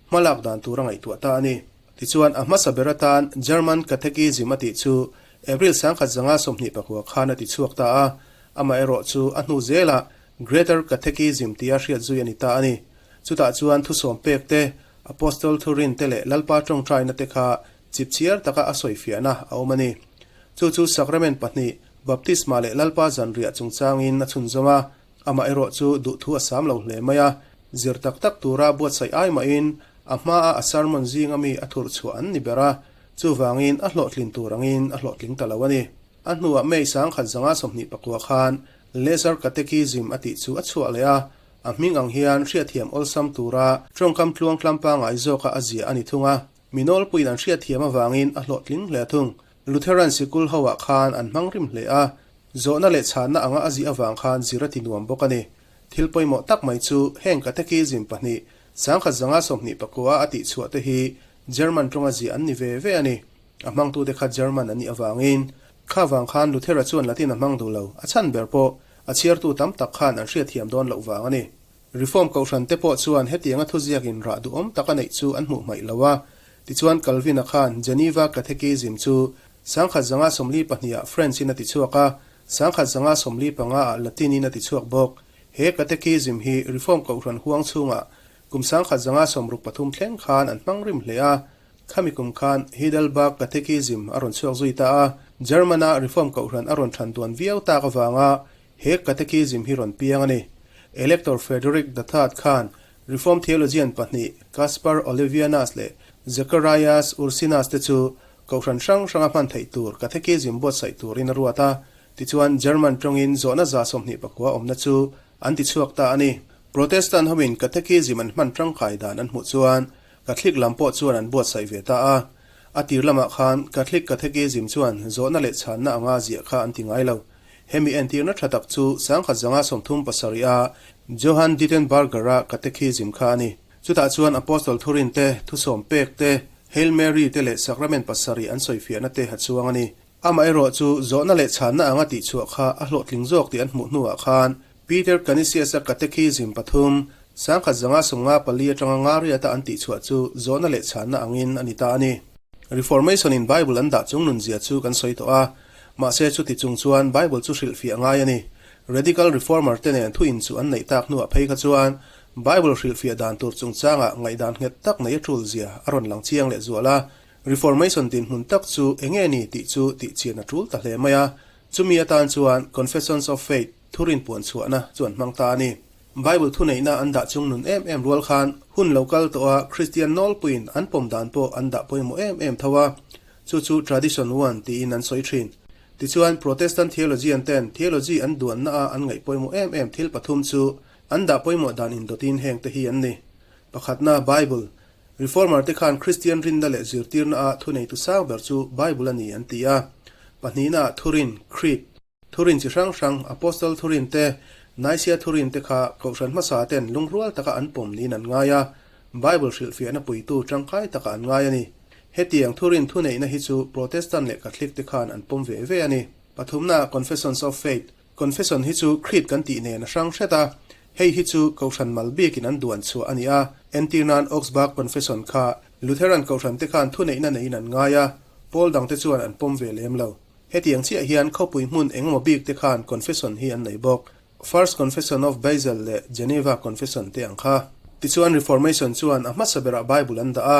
hmalak dan tur a ngaihtuah ta a ni. Tichuan, a hmasa ber atan German Catechism a tih chu April 1929 khan a ti chhuak ta a, amaherawh chu a hnu zelah Greater Catechism tia hriat zui a ni ta a ni. Chutah chuan thusawm pek te, Apostol thurin te leh Lalpa tawngtaina te kha chipchiar taka a sawifiahna a awm a ni. Chu chu Sacrament pahnih, Baptisma leh Lalpa zanriah chungchangin a chhunzawm a, amaherawh chu duhthu a sam lo hle mai a, zir tak tak tura buatsaih ai mahin a hmaa a sermon zinga mi a thurh chhuah an ni ber a, chuvangin a hlawhtlin tur angin a hlawhtling ta lo a ni. A hnuah May 1929 khan Lesser Catechism a tih chu a chhuah leh a. A hming ang hian hriatthiam awlsam tura tawngkam tluangtlam pangngai zawka a ziah a ni thung a. Mi nawlpuiin an hriatthiam avangin a hlawhtling hle thung. Lutheran sikul hoah khan an hmang rim hle a, zawhna leh chhanna anga a ziah avang khan zir a ti nuam bawk a ni. Thil pawimawh tak mai chu heng catechism pahnih, 1929 a tihchhuah te hi German tawnga ziah an ni ve ve a ni. A hmangtute kha German an nih avangin kha vang khan Luthera chuan Latin a hmang duh lo, a chhan ber pawh a chhiartu tam tak khan an hriatthiam dawn loh vang a ni. Reform kohhran te pawh chuan hetianga thuziak in rah duhawm tak a neih chu an hmuh hmaih lo a, tichuan Calvin-a khan Geneva Catechism chu 1942 ah French in a ti chhuak a, 1945 ah Latin in a ti chhuak bawk. He Catechism hi Reform kohhran huang chhungah kum 1963 thleng khan an hmang rim hle a, Khami kum khan Heidelberg Catechism a rawn chhuak zui ta a, German-a Reform kohhran a rawn than duan viau tak avanga he Catechism hi rawn piang a ni. Elector Frederick the Third khan Reform theologian pahnih Caspar Olevianus leh Zacharias Ursinus te chu kohhran hrang hranga hman theih tur Catechism buatsaih turin a ruat a, tichuan German tawngin zawhna 29 awmna chu an ti chhuak ta a ni. Protestant hoin Catechism an hman tangkai dan an hmuh chuan Catholic lam pawh chuan an buatsaih ve ta a. A tir lamah khan Catholic Catechism chuan zawhna leh chhanna anga ziah kha an ti ngai lo. Hemi entirna tha tak chu 1937 a Johann Dittenberger-a Catechism kha a ni. Chutah chuan Apostol thurin te, thusawm pek te, Hail Mary te leh Sacrament pasarih an sawifiahna te a chuang a ni. Amaherawh chu zawhna leh chhanna anga tihchhuah kha a hlawhtling zawk tih an hmuh hnuah khan Peter Canisius-a Catechism pathum, 1954 atanga Ngariata an tihchhuah chu zawhna leh chhanna angin a ni ta a ni. Reformation-in Bible an dah chung nunzia chu kan sawi tawh a, mahse chuti chung chuan Bible chu hrilhfiah ngai a ni. Radical Reformer-te nen thu inchuh an neih tak hnuah phei kha chuan Bible hrilhfiah dan tur chungchangah ngaihdan nghet tak nei a tul zia a rawn lang chiang lehzual a. Reformation dinhmun tak chu eng nge ni tih chu tihchian a tul ta hle mai a, chumi atan chuan Confessions of Faith thurin puan chhuahna chu an hmang ta a ni. Bible thuneihna an dah chung nun em em rual khan hun lo kal tawh a Kristian nawlpuiin an pawm dan pawh an dah pawimawh em em tho a, chu chu Tradition One tiin an sawi thin. Tichuan Protestant theologian ten theology an duanna a an ngaih pawimawh em em thil pathum chu an dah pawimawh dan indawtin heng te hi an ni. Pakhatna, Bible, Reformer te khan Kristian rinna leh zirtirna ah thuneitu sang ber chu Bible a ni an ti a. Pahnihna ah thurin, creed, thurin chi hrang hrang, Apostle thurin te, Nicaea thurin te kha Kohhran hmasa ten lungrual taka an pawm niin an ngai a, Bible hrilhfiahna puitu tangkai taka an ngai a ni. Hetiang thurin thuneihna hi chu Protestant leh Catholic te khan an pawm ve ve a ni. Pathumna ah Confessions of Faith, Confession hi chu Creed kan tih nen a hrang hret a, hei hi chu Kohhran mal bikin an duan chhuah a ni a, entir nan Augsburg Confession kha Lutheran Kohhran te khan thuneihna neiin an ngai a, pawl dang te chuan an pawm ve lem lo. Hetiang chiah hian khawpui hmun engemaw bik te khan Confession hi an nei bawk. First Confession of Basel leh Geneva Confession te ang kha. Tichuan Reformation chuan a hmasa berah Bible an dah a,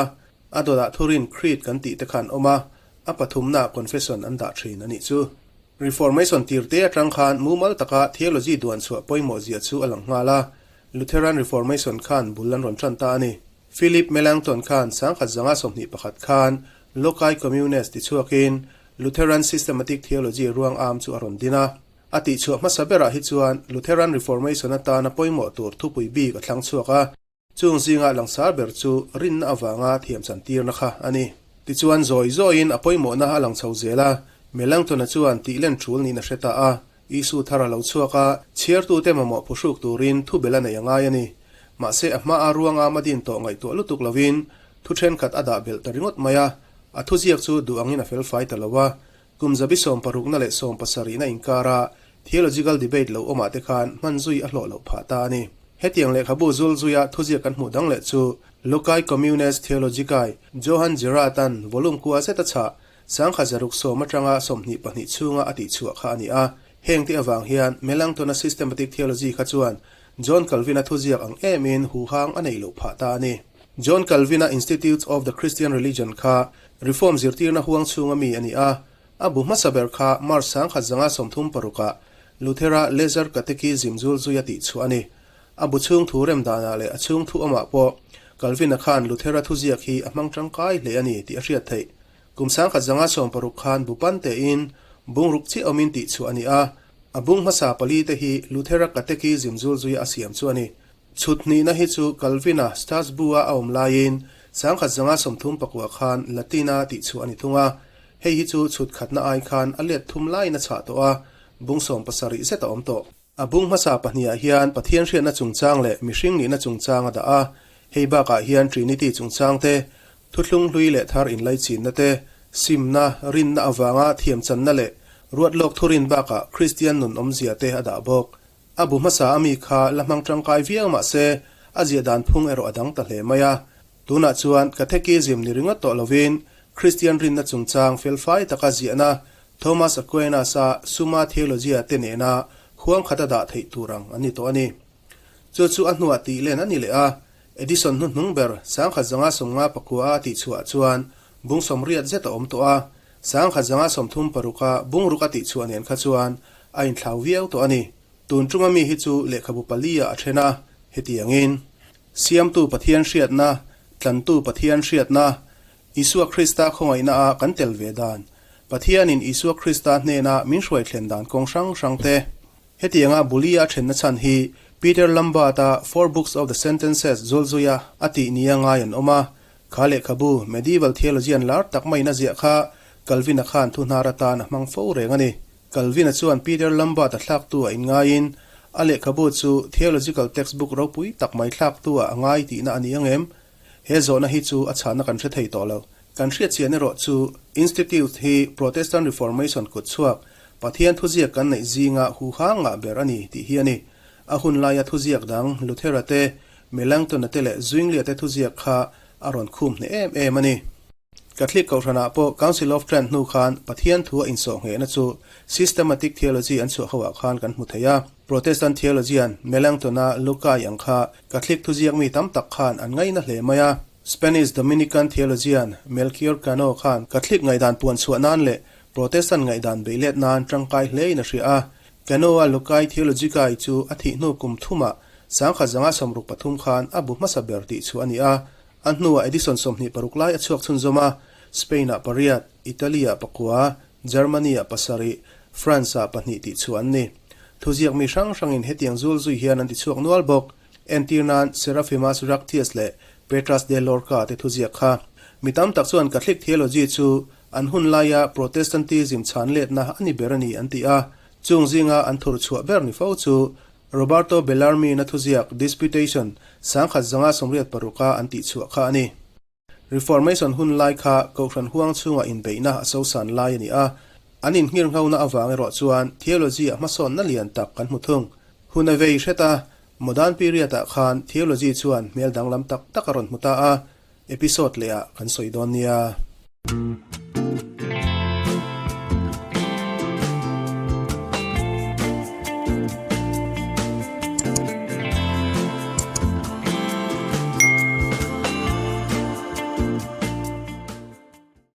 a dawtah thurin Creed kan tih te kha an awm a, a pathumnaah Confession an dah thin a nih chu. Reformation tirte atang khan mumal taka theology duan chhuah pawimawh zia chu a lang nghal a, Lutheran Reformation khan bul an rawn tan ta a ni. Philip Melanchthon khan 1921 khan Loci Communes ti chhuakin Lutheran Systematic Theology ruang am chu a rawn din a. A tihchhuah hmasa berah hi chuan Lutheran Reformation atana pawimawh tur thupui bik a thlang chhuak a. Chung zinga langsar ber chu rinna avanga thiamchan tirna kha a ni. Tichuan zawi zawiin a pawimawhna a lang chho zel a, Melanchthon-a chuan tihlen tul niin a hre ta a. Isu thar a lo chhuak a, chhiartute mamawh phuhruk turin thubel a nei a ngai a ni. Mahse a hmaa ruanga a din tawh ngaihtuah lutuk lovin thu thenkhat a dah belh ta ringawt mai a, a thuziak chu duh angin a felfai ta lo a, Kum zabi sawmparukna leh sawmpasarihna inkara theological debate lo awmah te khan hman zui a hlawh loh phah ta a ni. Hetiang lehkhabu zul zuia thuziak kan hmuh dang leh chu Loci Communes Theologicae, Johann Gerard-a'n volume kua zet a chhah, 1960 atanga 22 chhunga a tihchhuah kha a ni a. Hengte avang hian Melanchthon-a systematic theology kha chuan John Calvin-a thuziak ang emin huhang a neih loh phah ta a ni. John Calvin-a Institutes of the Christian Religion kha Reform zirtirna huang chhunga mi a ni a, a bu hmasa ber kha March 1936 ah Luthera Leser Catechism zul zui a tihchhuah a ni. A bu chhung thu rem danah leh a chhung thu awmah pawh Calvin-a khan Luthera thuziak hi a hmang tangkai hle a ni tih a hriat theih. Kum 1960 khan bu pan tein bungruk chiah awmin tihchhuah a ni a, a bung hmasa pali te hi Luthera Catechism zul zuia a siam chu a ni. Chhut hnihna hi chu Calvin-a Strasbourg-a a awm laiin 1534 khan Latin-a tihchhuah a ni thung a. Hei hi chu chhut khatna ai khan a let thum laiin a chhah tawh a, bung 70 zet a awm tawh. A bung hmasa pahnihah hian Pathian hriatna chungchang leh mihring nihna chungchang a dah a, hei bakah hian Trinity chungchang te, thuthlung hlui leh thar inlaichinna te, simna, rinna avanga thiamchanna leh ruatlawk thurin bakah Kristian nun awmzia te a dah bawk. A bu hmasa a mi kha la hmang tangkai viau mah se, a ziah dan phung erawh a dang ta hle mai a. Tunah chuan Catechism ni ringawt tawh lovin Kristian rinna chungchang felfai taka ziahna Thomas Aquinas-a Summa Theologiae te nena huang khata dah theih tur ang an ni tawh a ni. Chu chu a hnuah tih len a ni leh a, Edison hnuhnung ber 1959 a tihchhuah chuan bung 80 zet a awm tawh a, 1936 a bungruk a tihchhuah nen kha chuan a inthlau viau tawh a ni. Tun ṭunga mi hi chu lehkhabu pali-ah a ṭhen a, hetiangin, Siamtu Pathian hriatna, Tlantu Pathian hriatna, Isua Krista khawngaihna a kan tel ve dan, Pathianin Isua Krista hnena min hruai thlen dan kawng hrang hrang te. Hetianga Bulia a thenna chhan hi Peter Lombard-a Four Books of the Sentences zulzuia a tih nia ngai an awm a, kha lehkhabu Medieval theologian lar tak maiin a ziah kha Calvin-a khan thu hnar atan a hmang fo reng a ni. Calvin-a chuan Peter Lombard-a thlaktu a inngaiin a lehkhabu chu theological textbook ropui tak mai thlaktu ah a ngai tihna a ni ang em? He zawhna hi chu a chhahna kan hre thei tawh lo. Kan hriatchian erawh chu Institute hi Protestant Reformation kut chhuak, Pathian thuziak kan neih zinga huhang ngah ber a ni tih hi a ni. A hun laia thuziak dang Luthera te, Melanchthon-a te leh Zwingli-a te thuziak kha a rawn khum hneh em em a ni. Catholic Kohhranah pawh Council of Trent hnu khan Pathian thu a insawhnghehna chu Systematic Theology an chhuah hoah khan kan hmu thei a. Protestant theologian Melanchthon-a Lukai ang kha Catholic thuziak mi tam tak khan an ngaina hle mai a. Spanish Dominican theologian Melchior Cano khan Catholic ngaihdan puan chhuah nan leh Protestant ngaihdan beihlet nan tangkai hlein a hria a. Cano-a Lukai Theologicae chu a thih hnu kum thumah 1963 khan a bu hmasa ber tih chhuah a ni a. A hnuah edition 26 lai a chhuak chhunzawm a, Spain-ah pariat, Italy-ah pakua, Germany-ah pasarih, France-ah pahnih tih chhuah an ni. Thuziak mi hrang hrangin hetiang zul zui hian an ti chhuak nual bawk. Entir nan Seraphimus Ractius leh Petrus de Lorca te thuziak kha. Mi tam tak chuan Catholic theology chu an hun laia Protestantism chhan letna a ni ber a ni an ti a, chung zinga an thur chhuah ber ni fo chu Roberto Bellarmine-a thuziak Disputation 1986-a an tihchhuah kha a ni. Reformation hun lai kha Kohhran huang chhungah inbeihna a sosan lai a ni a, an inngirnghona avang erawh chuan theology-ah hmasawnna lian tak kan hmu thung. Hun a vei hret a, Modern period-ah khan theology chuan hmel danglam tak tak a rawn hmu ta a, episode lehah kan sawi dawn nia.